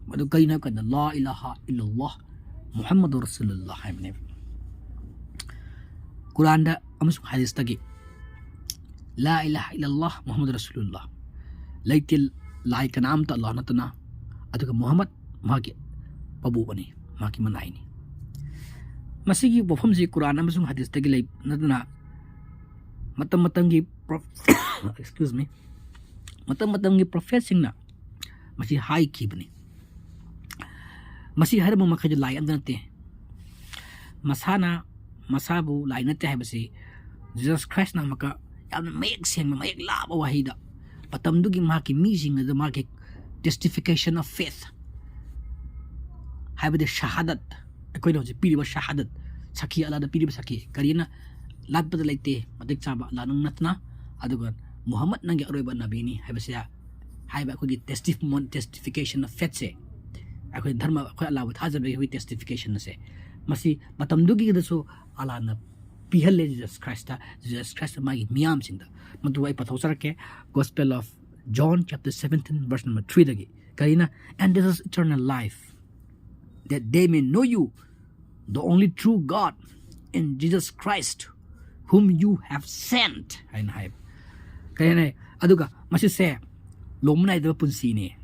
ꯃꯗꯨ ꯀꯔꯤꯅꯣ ꯍꯥꯏꯕ ꯀꯥꯟꯗ ꯂꯥ ꯏꯂꯥꯍ ꯏꯜꯂꯜꯂꯥꯍ ꯃꯨꯍꯝꯃꯗꯨ ꯔꯁꯨꯂꯨꯜꯂꯥꯍ ꯍꯥꯏꯕꯅꯦꯕ꯫ ꯀꯨꯔꯥꯟꯗ ꯑꯃꯁꯨꯡ ꯍꯗꯤꯁꯇꯒꯤ ꯂꯥ ꯏꯂꯥꯍ ꯏꯜꯂꯜꯂꯥꯍ ꯃꯨꯍꯝꯃꯗꯨ ꯔꯁꯨꯂꯨꯜꯂꯥꯍ, ꯂꯩꯇꯦ ꯂꯥꯏ ꯀꯅꯥꯝꯇ ꯑꯜꯂꯥꯍ ꯅꯠꯇꯅ, ꯑꯗꯨꯒ ꯃꯨꯍꯝꯃꯗ ꯃꯍꯥꯛꯀꯤ ꯄꯕꯣꯛꯅꯤ, ꯃꯍꯥꯛꯀꯤ ꯃꯅꯥꯏꯅꯤ꯫ ꯃꯁꯤꯒꯤ ꯋꯥꯐꯝꯁꯤ ꯀꯨꯔꯥꯟ ꯑꯃꯁꯨꯡ ꯍꯗꯤꯁꯇꯒꯤ ꯂꯩ ꯅꯠꯇꯅ ꯃꯇꯝ ꯃꯇꯝꯒꯤ excuse me, ꯃꯇꯝ ꯃꯇꯝꯒꯤ ꯄ꯭ꯔꯣꯐꯦꯠꯁꯤꯡꯅ ꯃꯁꯤ ꯍꯥꯏꯈꯤꯕꯅꯤ꯫ ꯃꯁꯤ ꯍꯥꯏꯔꯝꯕ ꯃꯈꯩꯗꯤ ꯂꯥꯏ ꯑꯝꯇ ꯅꯠꯇꯦ꯫ ꯃꯁꯥꯅ ꯃꯁꯥꯕꯨ ꯂꯥꯏ ꯅꯠꯇꯦ ꯍꯥꯏꯕꯁꯤ ꯖꯤꯖꯁ ꯈ꯭ꯔꯥꯏꯁꯅ ꯑꯃꯨꯛꯀ ꯌꯥꯝꯅ ꯃꯌꯦꯛ ꯁꯦꯡꯕ, ꯃꯌꯦꯛ ꯂꯥꯕ ꯋꯥꯍꯩꯗ ꯃꯇꯝꯗꯨꯒꯤ ꯃꯍꯥꯛꯀꯤ ꯃꯤꯁꯤꯡ ꯑꯗꯨ ꯃꯥꯒꯤ testification of faith ꯍꯥꯏꯕꯗꯤ ꯁꯍꯥꯗꯠ, ꯑꯩꯈꯣꯏꯅ ꯍꯧꯖꯤꯛ ꯄꯤꯔꯤꯕ ꯁꯍꯥꯗꯠ, ꯁꯥꯈꯤ, ꯑꯜꯂꯥꯗ ꯄꯤꯔꯤꯕ ꯁꯥꯈꯤ, ꯀꯔꯤꯅ ꯂꯥꯠꯄꯗ ꯂꯩꯇꯦ ꯃꯇꯤꯛ ꯆꯥꯕ ꯑꯜꯂꯥ ꯅꯪ ꯅꯠꯇꯅ, ꯑꯗꯨꯒ ꯃꯨꯍꯝꯃꯗ ꯅꯪꯒꯤ ꯑꯔꯣꯏꯕ ꯅꯕꯤꯅꯤ ꯍꯥꯏꯕꯁꯦ, ꯍꯥꯏꯕ ꯑꯩꯈꯣꯏꯒꯤ testifying, testification of faithꯁꯦ ꯑꯩꯈꯣꯏ ꯙꯔꯃ, ꯑꯩꯈꯣꯏ ꯑꯜꯂꯥꯕꯨ ꯊꯥꯖꯕꯒꯤ ꯑꯩꯈꯣꯏ testification ꯑꯁꯦ, ꯃꯁꯤ ꯃꯇꯝꯗꯨꯒꯤꯗꯁꯨ ꯑꯜꯂꯥꯅ ꯄꯤꯍꯜꯂꯦ ꯖꯤꯖꯁ ꯈ꯭ꯔꯥꯏꯁꯇ, ꯖꯤꯖꯁ ꯈ꯭ꯔꯥꯏꯁꯇ ꯃꯥꯒꯤ ꯃꯤꯌꯥꯝꯁꯤꯡꯗ꯫ ꯃꯗꯨ ꯑꯩ ꯄꯥꯊꯣꯛꯆꯔꯛꯀꯦ꯫ Gospel of John chapter seventeen verse number threeꯗꯒꯤ ꯀꯔꯤꯅ? "And this is eternal life, that they may know you, the only true God, and Jesus Christ, whom you have sent" ꯍꯥꯏꯅ ꯍꯥꯏꯕ꯫ ꯀꯔꯤ ꯍꯥꯏꯅ ꯍꯥꯏ? ꯑꯗꯨꯒ ꯃꯁꯤꯁꯦ ꯂꯣꯝꯕ ꯅꯥꯏꯗꯕ ꯄꯨꯟꯁꯤꯅꯤ꯫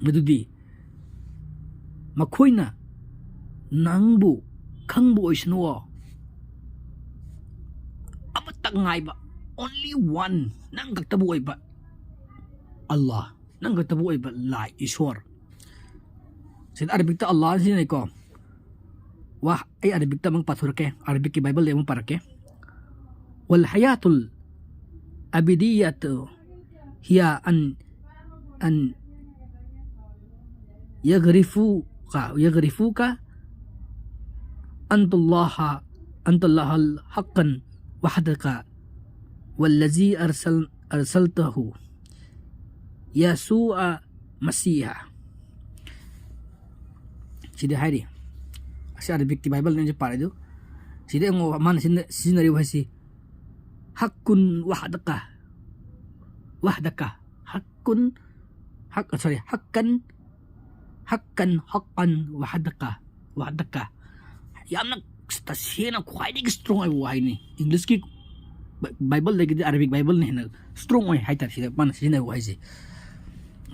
ꯃꯗꯨꯗꯤ ꯃꯈꯣꯏꯅ ꯅꯪꯕꯨ ꯈꯪꯕ ꯑꯣꯏꯁꯅꯨꯑꯣ꯫ ꯑꯃꯇ ꯉꯥꯏꯕ, only one, ꯅꯪ ꯈꯛꯇꯕꯨ ꯑꯣꯏꯕ ꯑꯜꯂꯥ, ꯅꯪ ꯈꯛꯇꯕꯨ ꯑꯣꯏꯕ ꯂꯥꯏ, ꯏꯁꯣꯔ꯫ ꯁꯤꯗ ꯑꯔꯕꯤꯛꯇ ꯑꯜꯂꯥ ꯁꯤꯖꯤꯟꯅꯩꯀꯣ꯫ ꯋꯥ, ꯑꯩ ꯑꯔꯕꯤꯛꯇ ꯑꯃꯨꯛ ꯄꯥꯊꯣꯔꯛꯀꯦ, ꯑꯔꯕꯤꯛꯀꯤ ꯕꯥꯏꯕꯜꯗ ꯑꯃꯨꯛ ꯄꯥꯔꯛꯀꯦ꯫ "والحياة الأبدية هي أن، أن يعرفوك، يعرفوك أنت الله، أنت الله حقا وحدك، والذي أرسل، أرسلته يسوع المسيح. ꯁꯤꯗ ꯍꯥꯏꯔꯤ, ꯑꯁꯤ ꯑꯔꯥꯕꯤꯛꯀꯤ ꯕꯥꯏꯕꯜꯅꯦ ꯍꯧꯖꯤꯛ ꯄꯥꯔꯤꯗꯨ꯫ ꯁꯤꯗ ꯌꯦꯡꯉꯣ, ꯃꯥꯅ ꯁꯤꯖꯤꯟꯅ-, ꯁꯤꯖꯤꯟꯅꯔꯤꯕ ꯍꯥꯏꯁꯤ, حق وحدك, وحدك, حق, حق, sorry, حقا, حقا, حقا وحدك, وحدك. ꯌꯥꯝꯅ ꯇꯁꯦꯡꯅ ꯈ꯭ꯋꯥꯏꯗꯒꯤ strong ꯑꯣꯏꯕ ꯋꯥꯍꯩꯅꯤ꯫ Englishꯀꯤ ꯕꯥꯏꯕꯜꯗꯒꯤꯗꯤ ꯑꯔꯥꯕꯤꯛ ꯕꯥꯏꯕꯜꯅ ꯍꯦꯟꯅ strong ꯑꯣꯏ ꯍꯥꯏꯇꯥꯔꯦ꯫ ꯁꯤꯗ ꯃꯥꯅ ꯁꯤꯖꯤꯟꯅꯕ ꯋꯥꯍꯩꯁꯦ,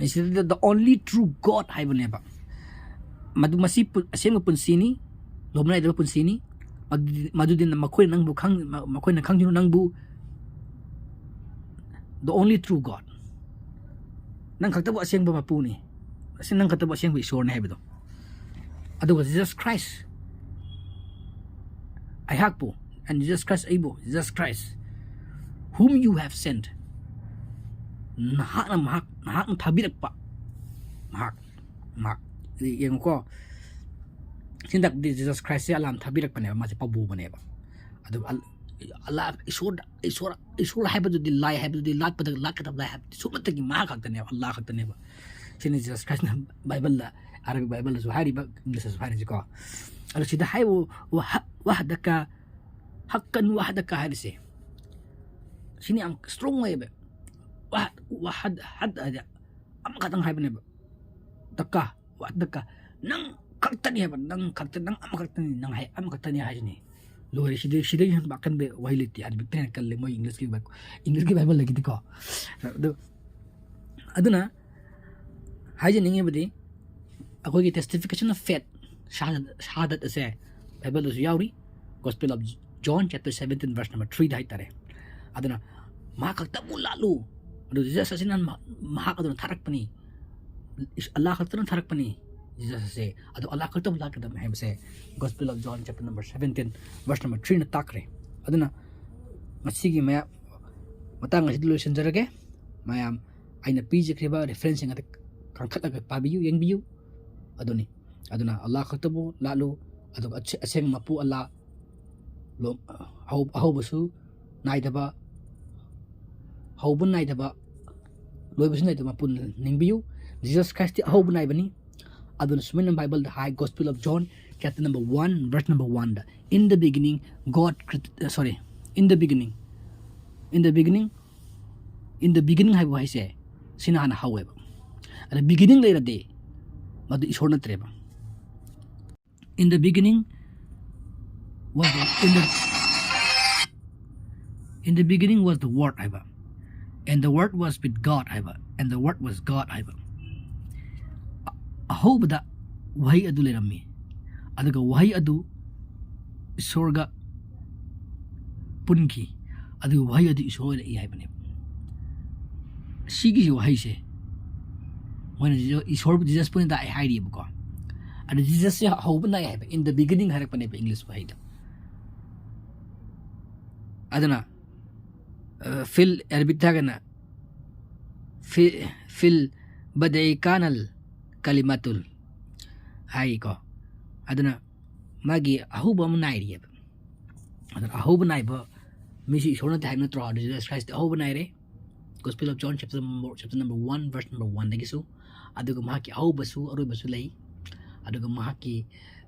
ꯁꯤꯗ "The only true God" ꯍꯥꯏꯕꯅꯦꯕ꯫ ꯃꯗꯨ, ꯃꯁꯤ ꯄꯨ-, ꯑꯁꯦꯡꯕ ꯄꯨꯟꯁꯤꯅꯤ, ꯂꯣꯝꯅ ꯅꯥꯏꯗꯕ ꯄꯨꯟꯁꯤꯅꯤ꯫ ꯃꯗꯨꯗꯤ, ꯃꯗꯨꯗꯤ ꯃꯈꯣꯏꯅ ꯅꯪꯕꯨ ꯈꯪ-, ꯃ-, ꯃꯈꯣꯏꯅ ꯈꯪꯗꯨꯅ ꯅꯪꯕꯨ "The only true God", ꯅꯪ ꯈꯛꯇꯕꯨ ꯑꯁꯦꯡꯕ ꯃꯄꯨꯅꯤ, ꯑꯁꯤ ꯅꯪ ꯈꯛꯇꯕꯨ ꯑꯁꯦꯡꯕ ꯏꯁꯣꯔꯅꯤ ꯍꯥꯏꯕꯗꯣ꯫ ꯑꯗꯨꯒ Jesus Christ, ꯑꯩꯍꯥꯛꯄꯨ, and Jesus Christ, ꯑꯩꯕꯨ, Jesus Christ, "whom you have sent", ꯅꯍꯥꯛꯅ ꯃꯍꯥꯛ, ꯅꯍꯥꯛꯅ ꯊꯥꯕꯤꯔꯛꯄ, ꯃꯍꯥꯛ, ꯃꯍꯥꯛ, ꯌꯦꯡꯉꯨꯀꯣ, ꯁꯤꯅ ꯇꯥꯛꯄꯗꯤ Jesus Christꯁꯦ ꯑꯜꯂꯥꯅ ꯊꯥꯕꯤꯔꯛꯄꯅꯦꯕ, ꯃꯥꯁꯦ ꯄꯥꯕꯨꯕꯅꯦꯕ꯫ ꯑꯗꯨꯒ ꯑꯜ-, ꯑꯜꯂꯥ, ꯏꯁꯣꯔꯗ, ꯏꯁꯣꯔ, ꯏꯁꯣꯔ ꯍꯥꯏꯕꯗꯨꯗꯤ ꯂꯥꯏ ꯍꯥꯏꯕꯗꯨꯗꯤ ꯂꯥꯠꯄꯗ ꯂꯥꯠꯀꯗꯕ ꯂꯥꯏ ꯍꯥꯏꯕꯗꯤ ꯁꯨꯞꯅꯇꯒꯤ ꯃꯍꯥꯛ ꯈꯛꯇꯅꯦꯕ, ꯑꯜꯂꯥ ꯈꯛꯇꯅꯦꯕ꯫ ꯁꯤꯅꯤ Jesus Christꯅ ꯕꯥꯏꯕꯜꯗ, ꯑꯔꯥꯕꯤꯛ ꯕꯥꯏꯕꯜꯗꯁꯨ ꯍꯥꯏꯔꯤꯕ, Englishꯇꯁꯨ ꯍꯥꯏꯔꯤꯁꯤꯀꯣ꯫ ꯑꯗꯣ ꯁꯤꯗ ꯍꯥꯏꯕ "وحدك, حقا وحدك" ꯍꯥꯏꯔꯤꯁꯦ, ꯁꯤꯅ ꯌꯥꯝ strong ꯑꯣꯏꯌꯦꯕ꯫ "وحد, وحد, حد" ꯍꯥꯏꯗꯤ ꯑꯃꯈꯛꯇꯪ ꯍꯥꯏꯕꯅꯦꯕ꯫ "دك, وحدك", ꯅꯪ ꯈꯛꯇꯅꯤ ꯍꯥꯏꯕ, ꯅꯪ ꯈꯛꯇ, ꯅꯪ ꯑꯃꯈꯛꯇꯅꯤ, ꯅꯪ ꯍꯥꯏ ꯑꯃꯈꯛꯇꯅꯤ ꯍꯥꯏꯁꯤꯅꯤ꯫ ꯂꯣꯏꯔꯦ, ꯁꯤꯗꯩ, ꯁꯤꯗꯩ ꯍꯦꯟꯅ ꯑꯀꯟꯕ ꯋꯥꯍꯩ ꯂꯩꯇꯦ꯫ ꯑꯔꯥꯕꯤꯛꯇꯅ ꯍꯦꯟꯅ ꯀꯜꯂꯦ, ꯃꯣꯏ Englishꯀꯤ ꯕꯥꯏ-, Englishꯀꯤ ꯕꯥꯏꯕꯜꯗꯒꯤꯗꯤꯀꯣ꯫ ꯑꯗꯨ, ꯑꯗꯨꯅ ꯍꯥꯏꯖꯅꯤꯡꯉꯤꯕꯗꯤ, ꯑꯩꯈꯣꯏꯒꯤ testification of faith, ꯁꯍꯥꯗꯠ, ꯁꯍꯥꯗꯠ ꯑꯁꯦ ꯕꯥꯏꯕꯜꯗꯁꯨ ꯌꯥꯎꯔꯤ, Gospel of John chapter seventeen verse number threeꯗ ꯍꯥꯏꯇꯥꯔꯦ꯫ ꯑꯗꯨꯅ "ꯃꯍꯥꯛ ꯈꯛꯇꯕꯨ ꯂꯥꯠꯂꯨ", ꯑꯗꯨ Jesus ꯑꯁꯤꯅ ꯃꯍꯥꯛ ꯑꯗꯨꯅ ꯊꯥꯔꯛꯄꯅꯤ, ꯑꯜꯂꯥ ꯈꯛꯇꯅ ꯊꯥꯔꯛꯄꯅꯤ Jesus ꯑꯁꯦ꯫ ꯑꯗꯣ ꯑꯜꯂꯥ ꯈꯛꯇꯕꯨ ꯂꯥꯠꯀꯗꯕꯅꯤ ꯍꯥꯏꯕꯁꯦ Gospel of John chapter number seventeen verse number threeꯅ ꯇꯥꯛꯈ꯭ꯔꯦ꯫ ꯑꯗꯨꯅ ꯉꯁꯤꯒꯤ ꯃꯌꯥꯝ ꯃꯇꯥꯡ ꯑꯁꯤꯗ ꯂꯣꯏꯁꯤꯟꯖꯔꯒꯦ꯫ ꯃꯌꯥꯝ, ꯑꯩꯅ ꯄꯤꯖꯈ꯭ꯔꯤꯕ referenceꯁꯤꯡ ꯑꯗꯨ ꯀꯟꯈꯠꯂꯒ ꯄꯥꯕꯤꯌꯨ, ꯌꯦꯡꯕꯤꯌꯨ꯫ ꯑꯗꯨꯅꯤ꯫ ꯑꯗꯨꯅ ꯑꯜꯂꯥ ꯈꯛꯇꯕꯨ ꯂꯥꯠꯂꯨ, ꯑꯗꯨꯒ ꯑꯁꯦ-, ꯑꯁꯦꯡꯕ ꯃꯄꯨ ꯑꯜꯂꯥ, ꯂꯣ-, ꯑꯍꯧ-, ꯑꯍꯧꯕꯁꯨ ꯅꯥꯏꯗꯕ, ꯍꯧꯕ ꯅꯥꯏꯗꯕ, ꯂꯣꯏꯕꯁꯨ ꯅꯥꯏꯗꯕ ꯃꯄꯨꯅꯤ꯫ ꯅꯤꯡꯕꯤꯌꯨ, Jesus Christ ꯇꯤ ꯑꯍꯧꯕ ꯅꯥꯏꯕꯅꯤ꯫ ꯑꯗꯨꯅ ꯁꯨꯃꯥꯏꯅ Bible the high, Gospel of John, chapter number one, verse number one the, "In the beginning, God created," sorry, "In the beginning, in the beginning, in the beginning" ꯍꯥꯏꯕ ꯋꯥꯍꯩꯁꯦ, ꯁꯤꯅ ꯍꯥꯟꯅ ꯍꯧꯋꯦꯕ꯫ ꯑꯗ beginning ꯂꯩꯔꯗꯤ ꯃꯗꯨ ꯏꯁꯣꯔ ꯅꯠꯇ꯭ꯔꯦꯕ꯫ "In the beginning was the, in the, in the beginning was the Word" ꯍꯥꯏꯕ, "And the Word was with God" ꯍꯥꯏꯕ, "And the Word was God" ꯍꯥꯏꯕ꯫ ꯑ-, ꯑꯍꯧꯕꯗ ꯋꯥꯍꯩ ꯑꯗꯨ ꯂꯩꯔꯝꯃꯤ, ꯑꯗꯨꯒ ꯋꯥꯍꯩ ꯑꯗꯨ ꯏꯁꯣꯔꯒ ꯄꯨꯟꯈꯤ, ꯑꯗꯨꯒ ꯋꯥꯍꯩ ꯑꯗꯨ ꯏꯁꯣꯔ ꯑꯣꯏꯔꯛꯏ ꯍꯥꯏꯕꯅꯦꯕ꯫ ꯁꯤꯒꯤ ꯋꯥꯍꯩꯁꯦ ꯃꯣꯏꯅ ꯏꯁꯣꯔ, Jesus ꯄꯨꯅ ꯇꯥꯛꯑꯦ ꯍꯥꯏꯔꯤꯕꯀꯣ꯫ ꯑꯗ Jesus ꯁꯦ ꯍꯧꯕ ꯅꯥꯏ ꯍꯥꯏꯕ, "In the beginning" ꯍꯥꯏꯔꯛꯄꯅꯦꯕ English ꯋꯥꯍꯩꯗ꯫ ꯑꯗꯨꯅ, ꯑ, ꯐꯤꯜ ꯑꯦꯔꯕꯤꯠ ꯍꯥꯏꯔꯒꯅ ꯐꯤ-, ꯐꯤꯜ ꯕꯗꯩ ꯀꯥꯅꯜ ꯀꯂꯤꯃꯥꯇꯨꯜ ꯍꯥꯏꯀꯣ꯫ ꯑꯗꯨꯅ ꯃꯥꯒꯤ ꯑꯍꯧꯕ ꯑꯃ ꯅꯥꯏꯔꯤꯑꯕ꯫ ꯑꯗꯨꯅ ꯑꯍꯧꯕ ꯅꯥꯏꯕ ꯃꯤꯁꯤ ꯏꯁꯣꯔ ꯅꯠꯇꯦ ꯍꯥꯏꯕ ꯅꯠꯇ꯭ꯔꯣ? ꯑꯗꯨ Jesus Christ ꯇꯤ ꯑꯍꯧꯕ ꯅꯥꯏꯔꯦ꯫ Gospel of John, chapter number, chapter number one, verse number one ꯗꯒꯤꯁꯨ, ꯑꯗꯨꯒ ꯃꯍꯥꯛꯀꯤ ꯑꯍꯧꯕꯁꯨ ꯑꯔꯣꯏꯕꯁꯨ ꯂꯩ꯫ ꯑꯗꯨꯒ ꯃꯍꯥꯛꯀꯤ,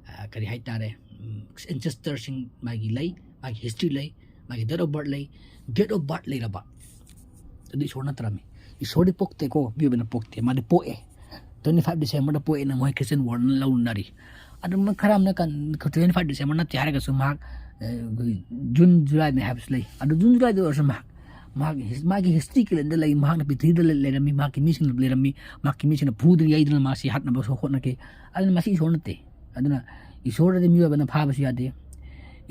ꯑ, ꯀꯔꯤ ꯍꯥꯏꯇꯥꯔꯦ, ꯎꯝ, ancestor ꯁꯤꯡ ꯃꯥꯒꯤ ꯂꯩ, ꯃꯥꯒꯤ history ꯂꯩ, ꯃꯥꯒꯤ date of birth ꯂꯩ꯫ Date of birth ꯂꯩꯔꯕ, ꯑꯗꯨ ꯏꯁꯣꯔ ꯅꯠꯇ꯭ꯔꯝꯃꯤ꯫ ꯏꯁꯣꯔꯗꯤ ꯄꯣꯛꯇꯦꯀꯣ, ꯃꯤꯑꯣꯏꯕꯅ ꯄꯣꯛꯇꯦ, ꯃꯥꯗꯤ ꯄꯣꯛꯑꯦ꯫ Twenty five December ꯗ ꯄꯣꯛꯑꯦꯅ ꯃꯣꯏ Christian world ꯅ ꯂꯧꯅꯔꯤ꯫ ꯑꯗꯨ ꯃ-, ꯈꯔ ꯑꯃꯅ ꯀꯟ-, twenty five December ꯅꯠꯇꯦ ꯍꯥꯏꯔꯒꯁꯨ ꯃꯍꯥꯛ, ꯑ, ꯑꯩꯈꯣꯏꯒꯤ June, July ꯅꯤ ꯍꯥꯏꯕꯁꯨ ꯂꯩ꯫ ꯑꯗꯨ June, July ꯗ ꯑꯣꯏꯔꯁꯨ ꯃꯍꯥꯛ, ꯃꯍꯥꯛ his-, ꯃꯥꯒꯤ history calendar ꯂꯩ, ꯃꯍꯥꯛꯅ ꯄ꯭ꯔꯤꯊꯤꯕꯤꯗ ꯂꯩ-, ꯂꯩꯔꯝꯃꯤ, ꯃꯍꯥꯛꯀꯤ ꯃꯤꯁꯤꯡꯅ ꯂꯩꯔꯝꯃꯤ, ꯃꯍꯥꯛꯀꯤ ꯃꯤꯁꯤꯡꯅ ꯐꯨꯗꯅ ꯌꯩꯗꯅ ꯃꯥꯁꯤ ꯍꯥꯠꯅꯕꯁꯨ ꯍꯣꯠꯅꯈꯤ꯫ ꯑꯗꯨꯅ ꯃꯁꯤ ꯏꯁꯣꯔ ꯅꯠꯇꯦ꯫ ꯑꯗꯨꯅ ꯏꯁꯣꯔꯗꯤ ꯃꯤꯑꯣꯏꯕꯅ ꯐꯥꯕꯁꯨ ꯌꯥꯗꯦ꯫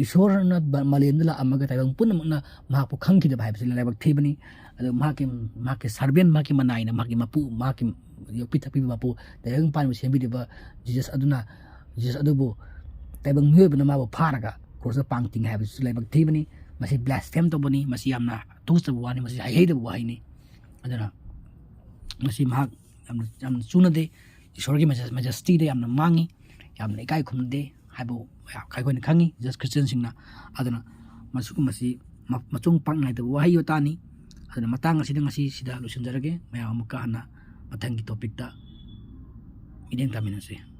ꯏꯁꯣꯔꯅ ꯕ-, ꯃꯥꯂꯦꯝꯗ ꯂꯥꯛꯑꯝꯃꯒ ꯇꯥꯏꯕꯪ ꯄꯨꯝꯅꯃꯛꯅ ꯃꯍꯥꯛꯄꯨ ꯈꯪꯈꯤꯗꯕ ꯍꯥꯏꯕꯁꯤ ꯂꯥꯏꯕꯛ ꯊꯤꯕꯅꯤ꯫ ꯑꯗꯨ ꯃꯍꯥꯛꯀꯤ, ꯃꯍꯥꯛꯀꯤ servant, ꯃꯍꯥꯛꯀꯤ ꯃꯅꯥꯏꯅ, ꯃꯍꯥꯛꯀꯤ ꯃꯄꯨ, ꯃꯍꯥꯛꯀꯤ ꯌꯣꯛꯄꯤ ꯊꯛꯄꯤꯕ ꯃꯄꯨ, ꯇꯥꯏꯕꯪ ꯄꯥꯟꯕ ꯁꯦꯝꯕꯤꯔꯤꯕ Jesus ꯑꯗꯨꯅ, Jesus ꯑꯗꯨꯕꯨ ꯇꯥꯏꯕꯪ ꯃꯤꯑꯣꯏꯕꯅ ꯃꯥꯕꯨ ꯐꯥꯔꯒ cross ꯇ ꯄꯥꯡ ꯇꯤꯡꯉꯦ ꯍꯥꯏꯕꯁꯤꯁꯨ ꯂꯥꯏꯕꯛ ꯊꯤꯕꯅꯤ꯫ ꯃꯁꯤ blaspheme ꯇꯧꯕꯅꯤ, ꯃꯁꯤ ꯌꯥꯝꯅ ꯇꯨꯀꯠꯆꯕ ꯋꯥꯅꯤ, ꯃꯁꯤ ꯍꯩꯍꯩꯗꯕ ꯋꯥꯍꯩꯅꯤ꯫ ꯑꯗꯨꯅ ꯃꯁꯤ ꯃꯍꯥꯛ ꯌꯥꯝꯅ, ꯌꯥꯝꯅ ꯆꯨꯅꯗꯦ꯫ ꯏꯁꯣꯔꯒꯤ ꯃꯦꯖ-, majesty ꯗ ꯌꯥꯝꯅ ꯃꯥꯡꯉꯤ, ꯌꯥꯝꯅ ꯏꯀꯥꯏ ꯈꯨꯝꯅꯗꯦ ꯍꯥꯏꯕ ꯑꯩꯈꯣꯏꯅ ꯈꯪꯉꯤ, Jesus Christian ꯁꯤꯡꯅ꯫ ꯑꯗꯨꯅ ꯃꯁꯤꯒꯨꯝꯕꯁꯤ ꯃ-, ꯃꯆꯣꯡ ꯄꯥꯛ ꯅꯥꯏꯗꯕ ꯋꯥꯍꯩ ꯋꯥꯇꯥꯅꯤ꯫ ꯑꯗꯨꯅ ꯃꯇꯥꯡ ꯑꯁꯤꯗ ꯉꯁꯤ ꯁꯤꯗ ꯂꯣꯏꯁꯤꯟꯖꯔꯒꯦ꯫ ꯃꯌꯥꯝ ꯑꯃꯨꯛꯀ ꯍꯟꯅ ꯃꯊꯪꯒꯤ ꯇꯣꯄꯤꯛꯇ ꯃꯤꯠꯌꯦꯡ ꯇꯥꯃꯤꯟꯅꯁꯤ꯫